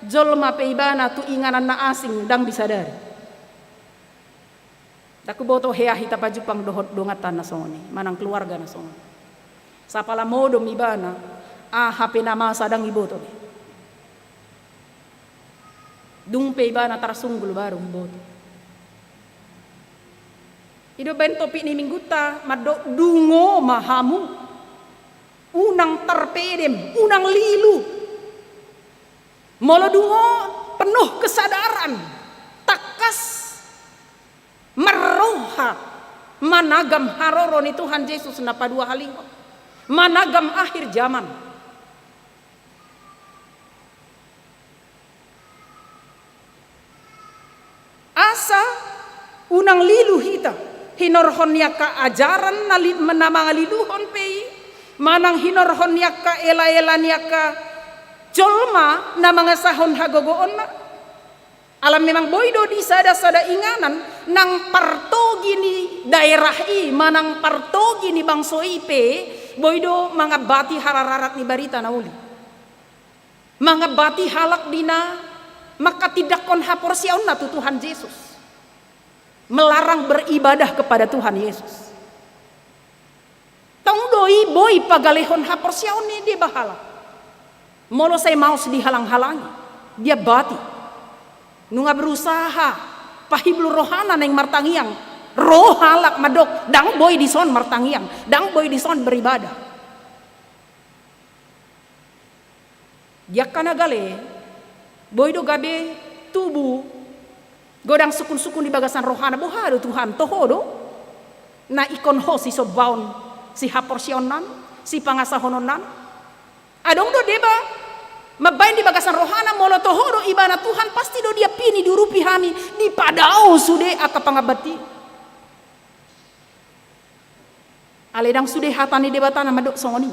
jolma pe ibana tu inganan na asing, ndang disadari. Ndang huboto hea hita pajumpang dohot donganta na songon i, manang keluarga na songon i. Sapala modom ibana, aha pe na masa ndang iboto be. Dung pe ibana tarsunggul baru huboto. I do baen topik ni minggunta, mandok dungo ma hamu. Unang tarpedem, unang lilu. Molo dungo, penuh kesadaran, tangkas marroha managam haroro ni Tuhan Jesus na paduahalihon, managam akhir zaman. Asa unang lilu hita, hinorhon ni angka ajaran na li-, na mangaliluhon pe i, manang hinorhon ni angka elaela ni angka jolma na mangasahon hagogoonna. Ala memang boi do di sadasada inganan nang partogi ni daerah i, manang partogi ni bangso i pe, Boi do mangambati harararat ni barita na uli. Mangambati halak di na manghatindanghon haporseaonna tu Tuhan Jesus. Melarang beribadah kepada Tuhan Yesus. Tong do i boi pagalehon haporseaon ni deba halak. Molo sai maos dihalang-halangi, diambati. Nunga berusaha pahibul rohana naeng martangiang, ro halak mandok, ndang boi dison martangiang, ndang boi dison beribadah. Di angka na gale, boi do gabe tubu godang sungkun-sungkun di bagasan rohana, boha do Tuhan, toho do na ingkon ho sisombaon, sihaporseaonnan, sipangasahononnan. Adong do deba mambaen di bagasan rohana, molo toho do ibana Tuhan, pasti do diampini, diurupi hami, dipadao sude angka pangambati. Alai ndang sude hata ni Debata na mandok songon i.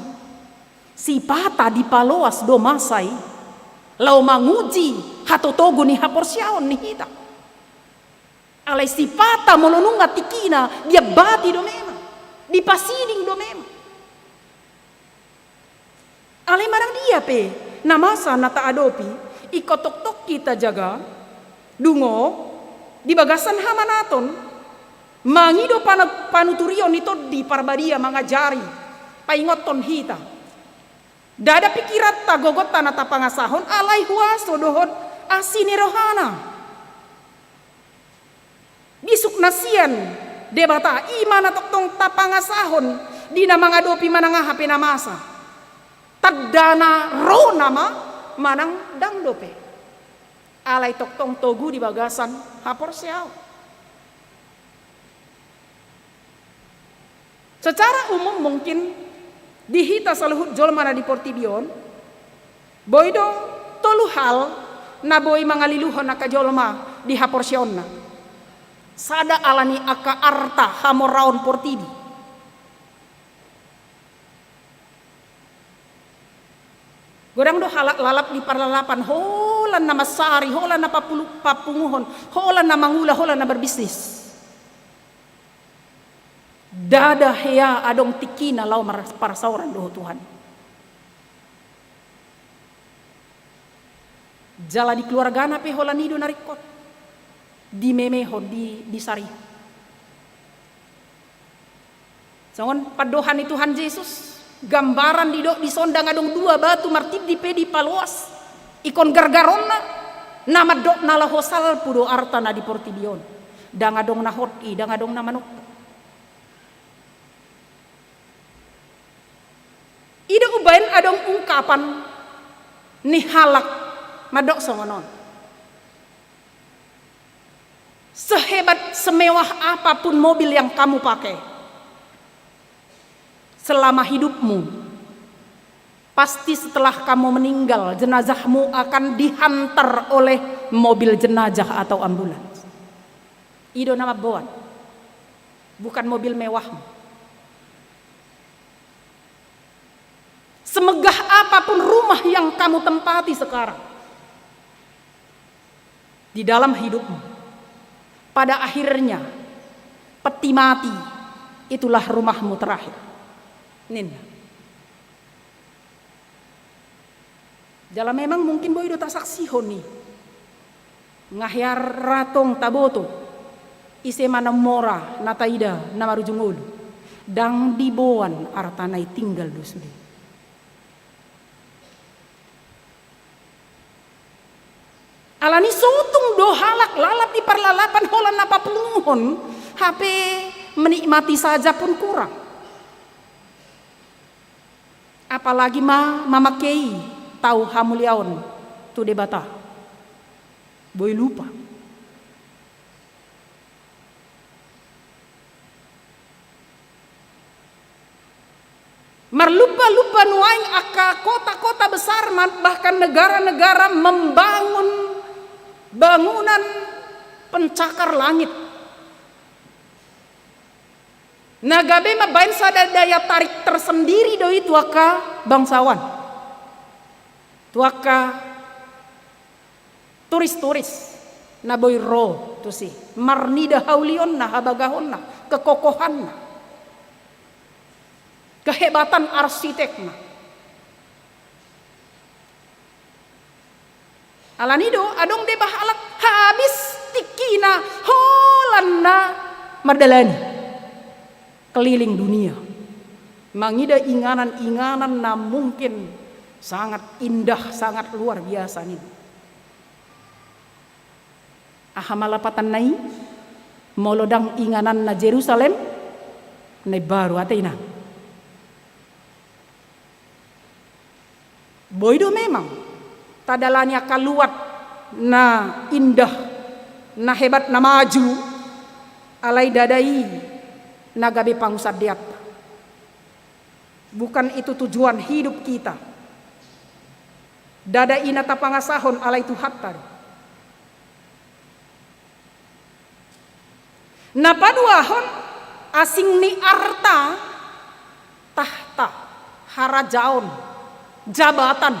Sipata dipaloas do masa i laho manguji hatotogu ni haporseaon ni hita. Alai sipata molo nunga tingkina diambati do memang, dipasiding do memang. Alai manang dia pe na masa na taadopi, ingkon tongtong hita jaga, dungo, di bagasan hamanaton, mangido panu-, panuturion ni Tondi Parbadia mangajari, paingothon hita. Ndada pikiranta, gogonta na tapangasahon, alai huaso dohot asi ni rohana. Bisuk na sian Debata, i ma na tongtong tapangasahon di na mangadopi manang aha pe na masa. Tandana ro nama manang ndang dope. Alai tongtong togu di bagasan haporseaon. Secara umum mungkin di hita saluhut jolma na di portibi on, boi do tolu hal na boi mangaliluhon angka jolma di haporseaonna. Sada ala ni angka arta hamoraon portibi. Godang do halak lalap di parlalapan, holan na mansari, holan na papulu-, papunguhon, holan na mangula, holan na marbisnis. Ndada hea adong tingkina laho mar-, parsaoran dohot Tuhan. Jala di keluargana pe holan i do na ringkot. Dimemehon, di, disarihon. Songon pandohan ni Tuhan Jesus, gambaran didok dison, ndang adong dua batu martindi pe dipaloas, ingkon gargaronna, na mandok na laho salpu do arta na di portibi on. Ndang adong na hot i, ndang adong na manungkun. I do umbaen adong ungkapan ni halak mandok songon on. Sehebat, semewah apapun mobil yang kamu pakai, selama hidupmu, pasti setelah kamu meninggal, jenazahmu akan dihantar oleh mobil jenazah atau ambulans. I do na mamboan, bukan mobil mewahmu. Semegah apapun rumah yang kamu tempati sekarang, di dalam hidupmu, pada akhirnya, peti mati itulah rumahmu terakhir, ninna. Jala memang mungkin boi do tasaksihon i. Nga hea ra tong taboto, ise ma na mora na taida na marujung ngolu. Ndang diboan artana i, tinggal do sude. Alani sotung do halak lalap di parlalapan holan na papunguhon, hape menikmati saja pun kurang. Apalagi ma mamangke i tau hamuliaon tu Debata. Boi lupa. Marlumba-lumba nuaeng angka kota-kota besar, ma-, bahkan negara-negara membangun bangunan pencakar langit. Na gabe mambaen sada daya tarik tersendiri do i tu angka bangsawan, tu angka turis-turis na boi ro tusi, marnida haulionna, habagahonna, kekokohanna. kehebatan arsitekna. Alani do adong deba halak habis tingkina holan na mardalani keliling dunia, mangida inganan-inganan na mungkin sangat indah, sangat luar biasa ninna. Aha ma lapatanna i? Molo ndang ingananna Jerusalem na imbaru, ate inang. Boi do memang tadalani angka luat na indah, na hebat, na maju, alai ndada i na gabe pangunsandeanta. Bukan itu tujuan hidup kita. Ndada i na tapangasahon alai Tuhanta do. Na paduahon, asing ni arta, tahta, harajaon, jabatan.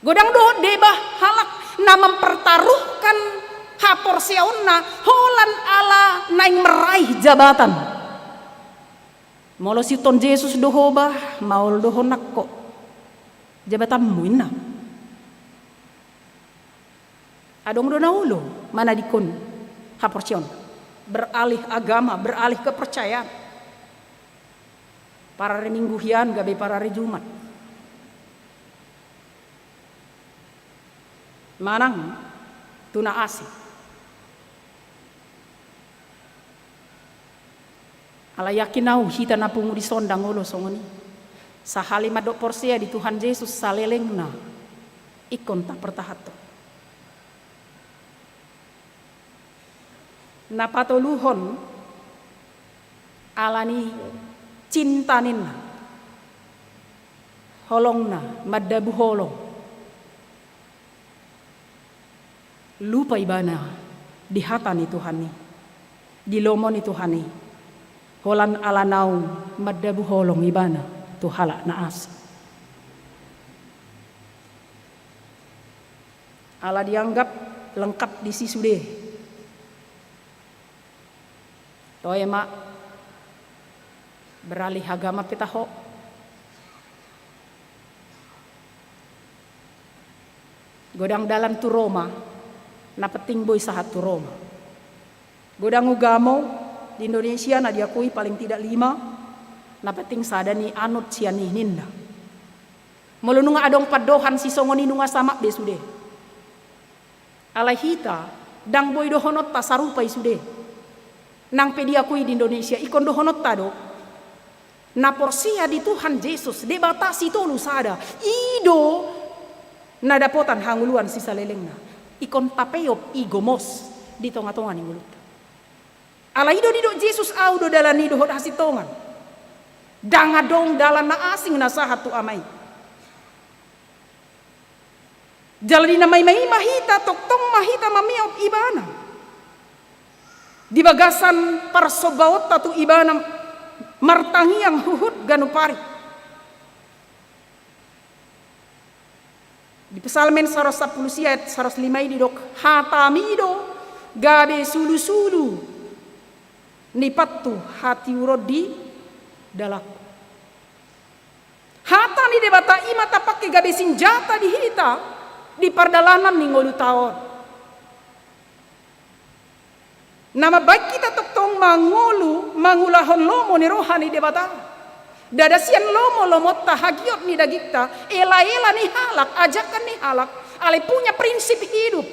Godang do deba halak na mempertaruhkan haporseaonna holan ala naeng meraih jabatan. Molo siuthon Jesus do ho, bah, maol do ho nangkok jabatanmu, inna. Adong do na olo manadingkon haporseaon, beralih agama, beralih kepercayaan. Parari Minggu hian gabe parari Jumat. Manang tu na asing. Alai yakin au hita na pungu dison ndang olo songon i. Sahali mandok porsea di Tuhan Jesus salelengna ingkon tapertahanhon. Na patoluhon, alani cinta ninna, holongna mandabu holong. Lupa ibana di hata ni Tuhan i, di lomo ni Tuhan i, holan ala naung mandabu holong ibana tu halak na asing. Ala dianggap lengkap disi sude. Toe ma, beralih agama pe taho. Godang dalan tu Roma, na penting boi sahat tu Roma. Godang ugamo di Indonesia na diakui paling tidak lima, na penting sada ni anut sian i, ninna. Molo nunga adong pandohan sisongon i nunga samak be sude. Alai hita, ndang boi dohononta sarupa i sude. Nang pe diakui di Indonesia, ingkon dohononta do, na porsea di Tuhan Jesus, Debata sitolu sada, i do na dapotan hangoluan sisalelengna. Ingkon tapeop i gomos di tongatonga ni ngolunta. Alai i do didok Jesus, au do dalan i dohot hasintongan. Ndang adong dalan na asing na sahat tu Ama i. Jala di na maima i ma hita, tongtong ma hita mameop Ibana. Di bagasan parsombaonta tu Ibana martangiang huhut ganup ari. Di Psalmen saratus sampulu sia ayat saratus lima i didok, hataMi do gabe sulusulu ni pantu hatiuron di dalanku. Hata ni Debata i ma tapangke gabe sinjata di hita di pardalanan ni ngolunta on. Na mambahen hita tongtong mangolu mangulahon lomo ni roha ni Debata. Ndada sian lomo lomonta, hagiot ni dagingta, elaela ni halak, ajakan ni halak, alai punya prinsip hidup.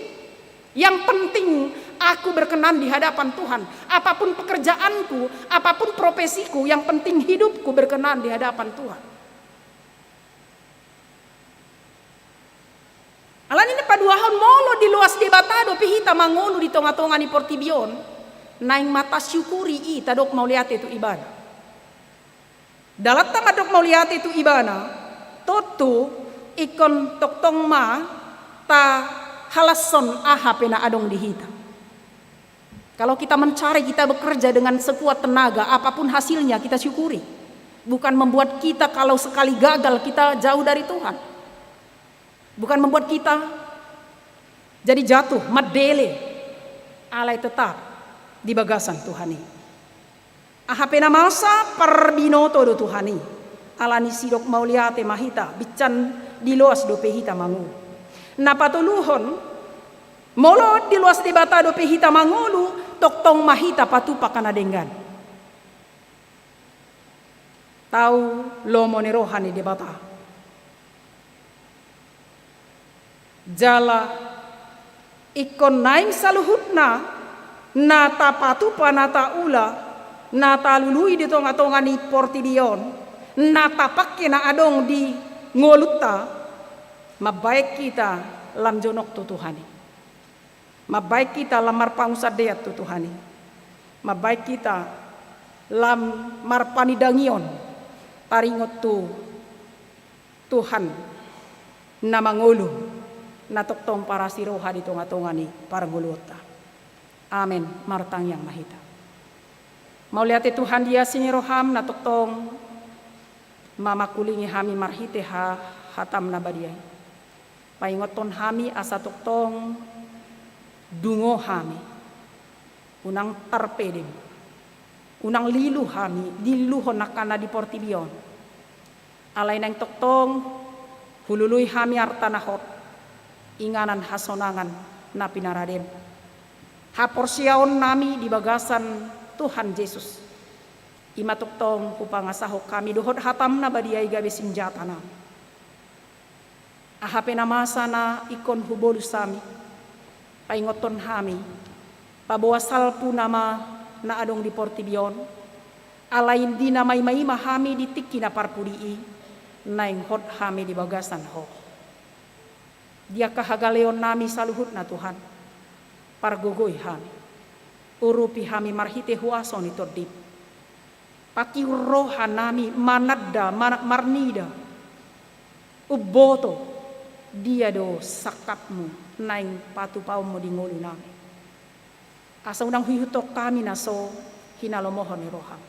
Yang penting aku berkenan di hadapan Tuhan. Apapun pekerjaanku, apapun profesiku, yang penting hidupku berkenan di hadapan Tuhan. Alani na paduahon, molo diloas Debata dope hita mangolu di tongatonga ni portibi on, naeng ma tasyukuri i, tadok mauliate tu Ibana. Dalanta mandok mauliate tu Ibana, tontu ingkon tongtong ma tahalashon aha pe na adong di hita. Kalau kita mencari, kita bekerja dengan sekuat tenaga, apapun hasilnya kita syukuri. Bukan membuat kita kalau sekali gagal kita jauh dari Tuhan. Bukan membuat kita jadi jatuh, mandele, alai tetap di bagasan Tuhan i. Aha pe na masa, parbinoto do Tuhan i. Alani i sidok mauliate ma hita, binsan diloas dope hita mangolu. Na patoluhon, molo diloas Debata dope hita mangolu, tongtong ma hita patupa angka na denggan. Tau lomo ni roha ni Debata. Jala ingkon naeng saluhutna na tapatupa, na taula, na talului di tongatonga ni portibi on, na tapangke na adong di ngolunta, mambaen hita lam jonok tu Tuhan i. Mambaen hita lam marpangunsandean tu Tuhan i. Mambaen hita lam marpanindangion taringot tu Tuhan na mangolu, na tongtong parasi roha di tongatonga ni parngoluonta. Amen. Martangiang ma hita. Mauliate Tuhan di asi ni roham na tongtong mamangkulingi hami marhite ha-, hatam na badia i. Paingothon hami asa tongtong dungo hami. Unang tarpedem. Unang lilu hami, dilluhon angka na di portibi on. Alai naeng tongtong hulului hami arta na hot, inganan hasonangan na pinaradem. Haporseaonnami di bagasan Tuhan Jesus. I ma tongtong hupangasahon hami dohot hatam na badia i gabe sinjatanami. Aha pe na masa na ingkon hubolus hami, paingothon hami, paboa salpu nama na adong di portibi on, alai di na maimaima hami di tingki na parpudi i, naeng hot hami di bagasan Ho. Di angka hagaleonnami saluhutna Tuhan, pargogoi hami, urupi hami marhite huaso ni Tondim. Pakiur rohanami mananda, ma-, marnida. Umboto, dia do sangkapmu naeng patupaonmu di ngolunami. Asa unang huihuthon hami na so hinalomohon ni roham.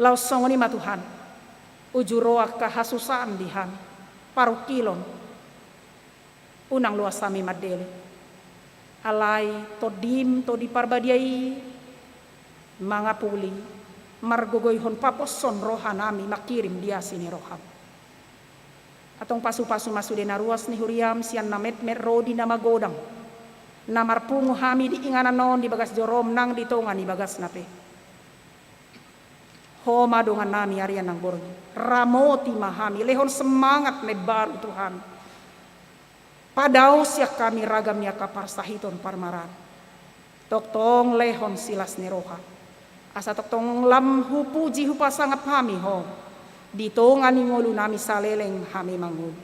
Laos songon i ma Tuhan, uju ro angka hasusaan di hami, parungkilon, unang loas hami mandele. Alai Tondim, Tondi Parbadia i mangapuli, margogoihon paposhon rohanami mangkirim di asi ni roham. Antong pasupasu ma sude na ruas ni huriam sian na metmet ro di na magodang, na marpungu hami di inganan on di bagas jorom nang di tonga ni bagasna pe. Ho ma dongannami arian nang borngin. Ramoti ma hami, lehon semangat na imbaru Tuhan. Padao sian hami ragam ni angka parsahiton parmaraan. Tongtong lehon silas ni roha. Asa tongtong lam hupuji hupasangap hami Ho. Di tonga ni ngolunami saleleng hami mangolu.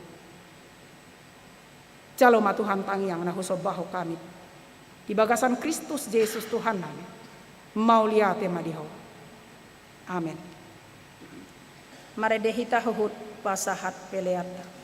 Jalo ma Tuhan tangiang na husombahon hami. Di bagasan Kristus Jesus Tuhannami. Mauliate ma di Ho. Amen. Marende hita huhut pasahat peleanta.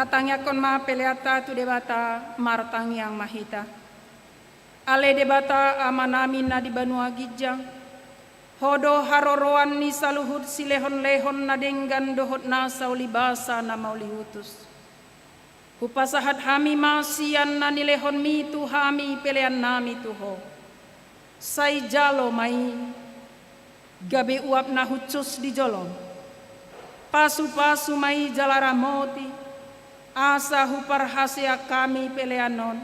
Tangiangkon ma peleanta tu Debata. Martangiang ma hita. Ale Debata Amanami na di banua ginjang, Ho do haroroan ni saluhut silehonlehon na denggan dohot nasa ulibasa na mauliutus. Hupasahat hami ma sian na nilehonMi tu hami peleannami tu Ho. Sai jalo ma i gabe uap na hushus di jolom. Pasupasu ma i jala ramoti, asa huparhaseang hami pelean on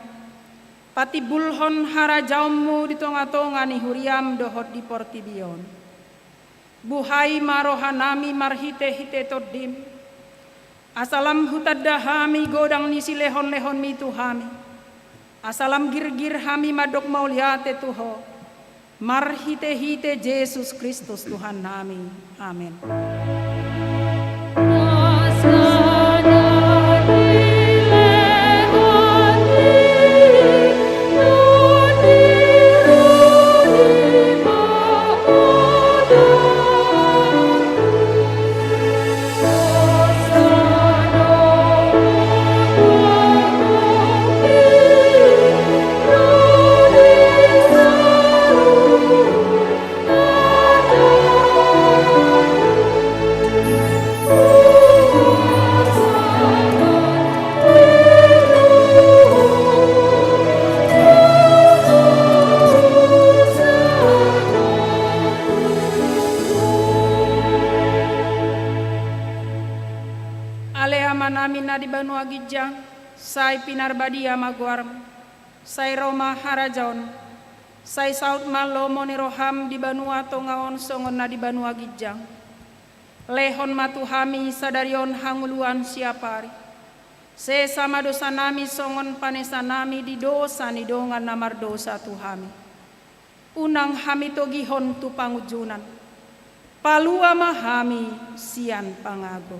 patimbulhon harajaonMu di tongatonga ni huriaM dohot di portibi on. Buhai ma rohanami marhitehite TondiM, asa lam hutanda hami godang ni silehonlehonMi tu hami, asa lam girgir hami mandok mauliate tu Ho, marhitehite Jesus Kristus Tuhannami. Amen. Ale Amanami na di banua ginjang, sai pinarbadia ma goarMu. Sai ro ma harajaonMu. Sai saut ma lomo ni rohaM di banua tonga on songon na di banua ginjang. Lehon ma tu hami sadari on hangoluan siapari. Sesa ma dosanami songon panesanami di dosa ni dongan na mardosa tu hami. Unang hami togihon tu pangunjunan. Palua ma hami sian pangago.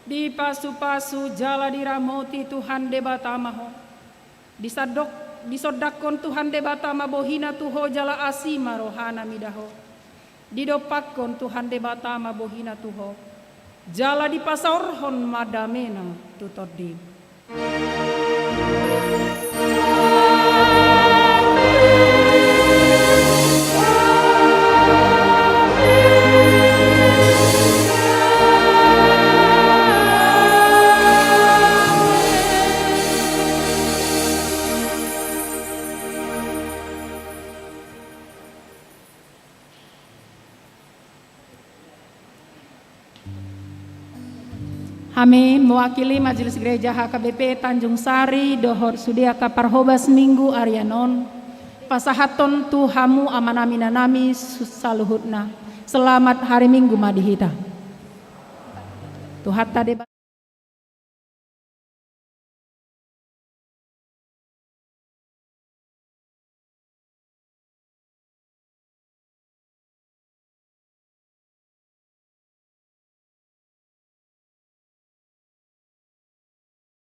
Dipasupasu jala diramoti Tuhan Debata ma ho. Disandok-, disondangkon Tuhan Debata ma bohiNa tu ho jala asi ma rohaNa mida ho. Didompakkon Tuhan Debata ma bohiNa tu ho, jala dipasaorhon ma dameNa tu tondim. Hami mewakili Majelis Gereja H K B P Tanjung Sari dohot sude angka parhobas Minggu arian on, pasahathon tu hamu amanami inanami su-, saluhutna. Selamat hari Minggu ma di hita. Tuhanta Debata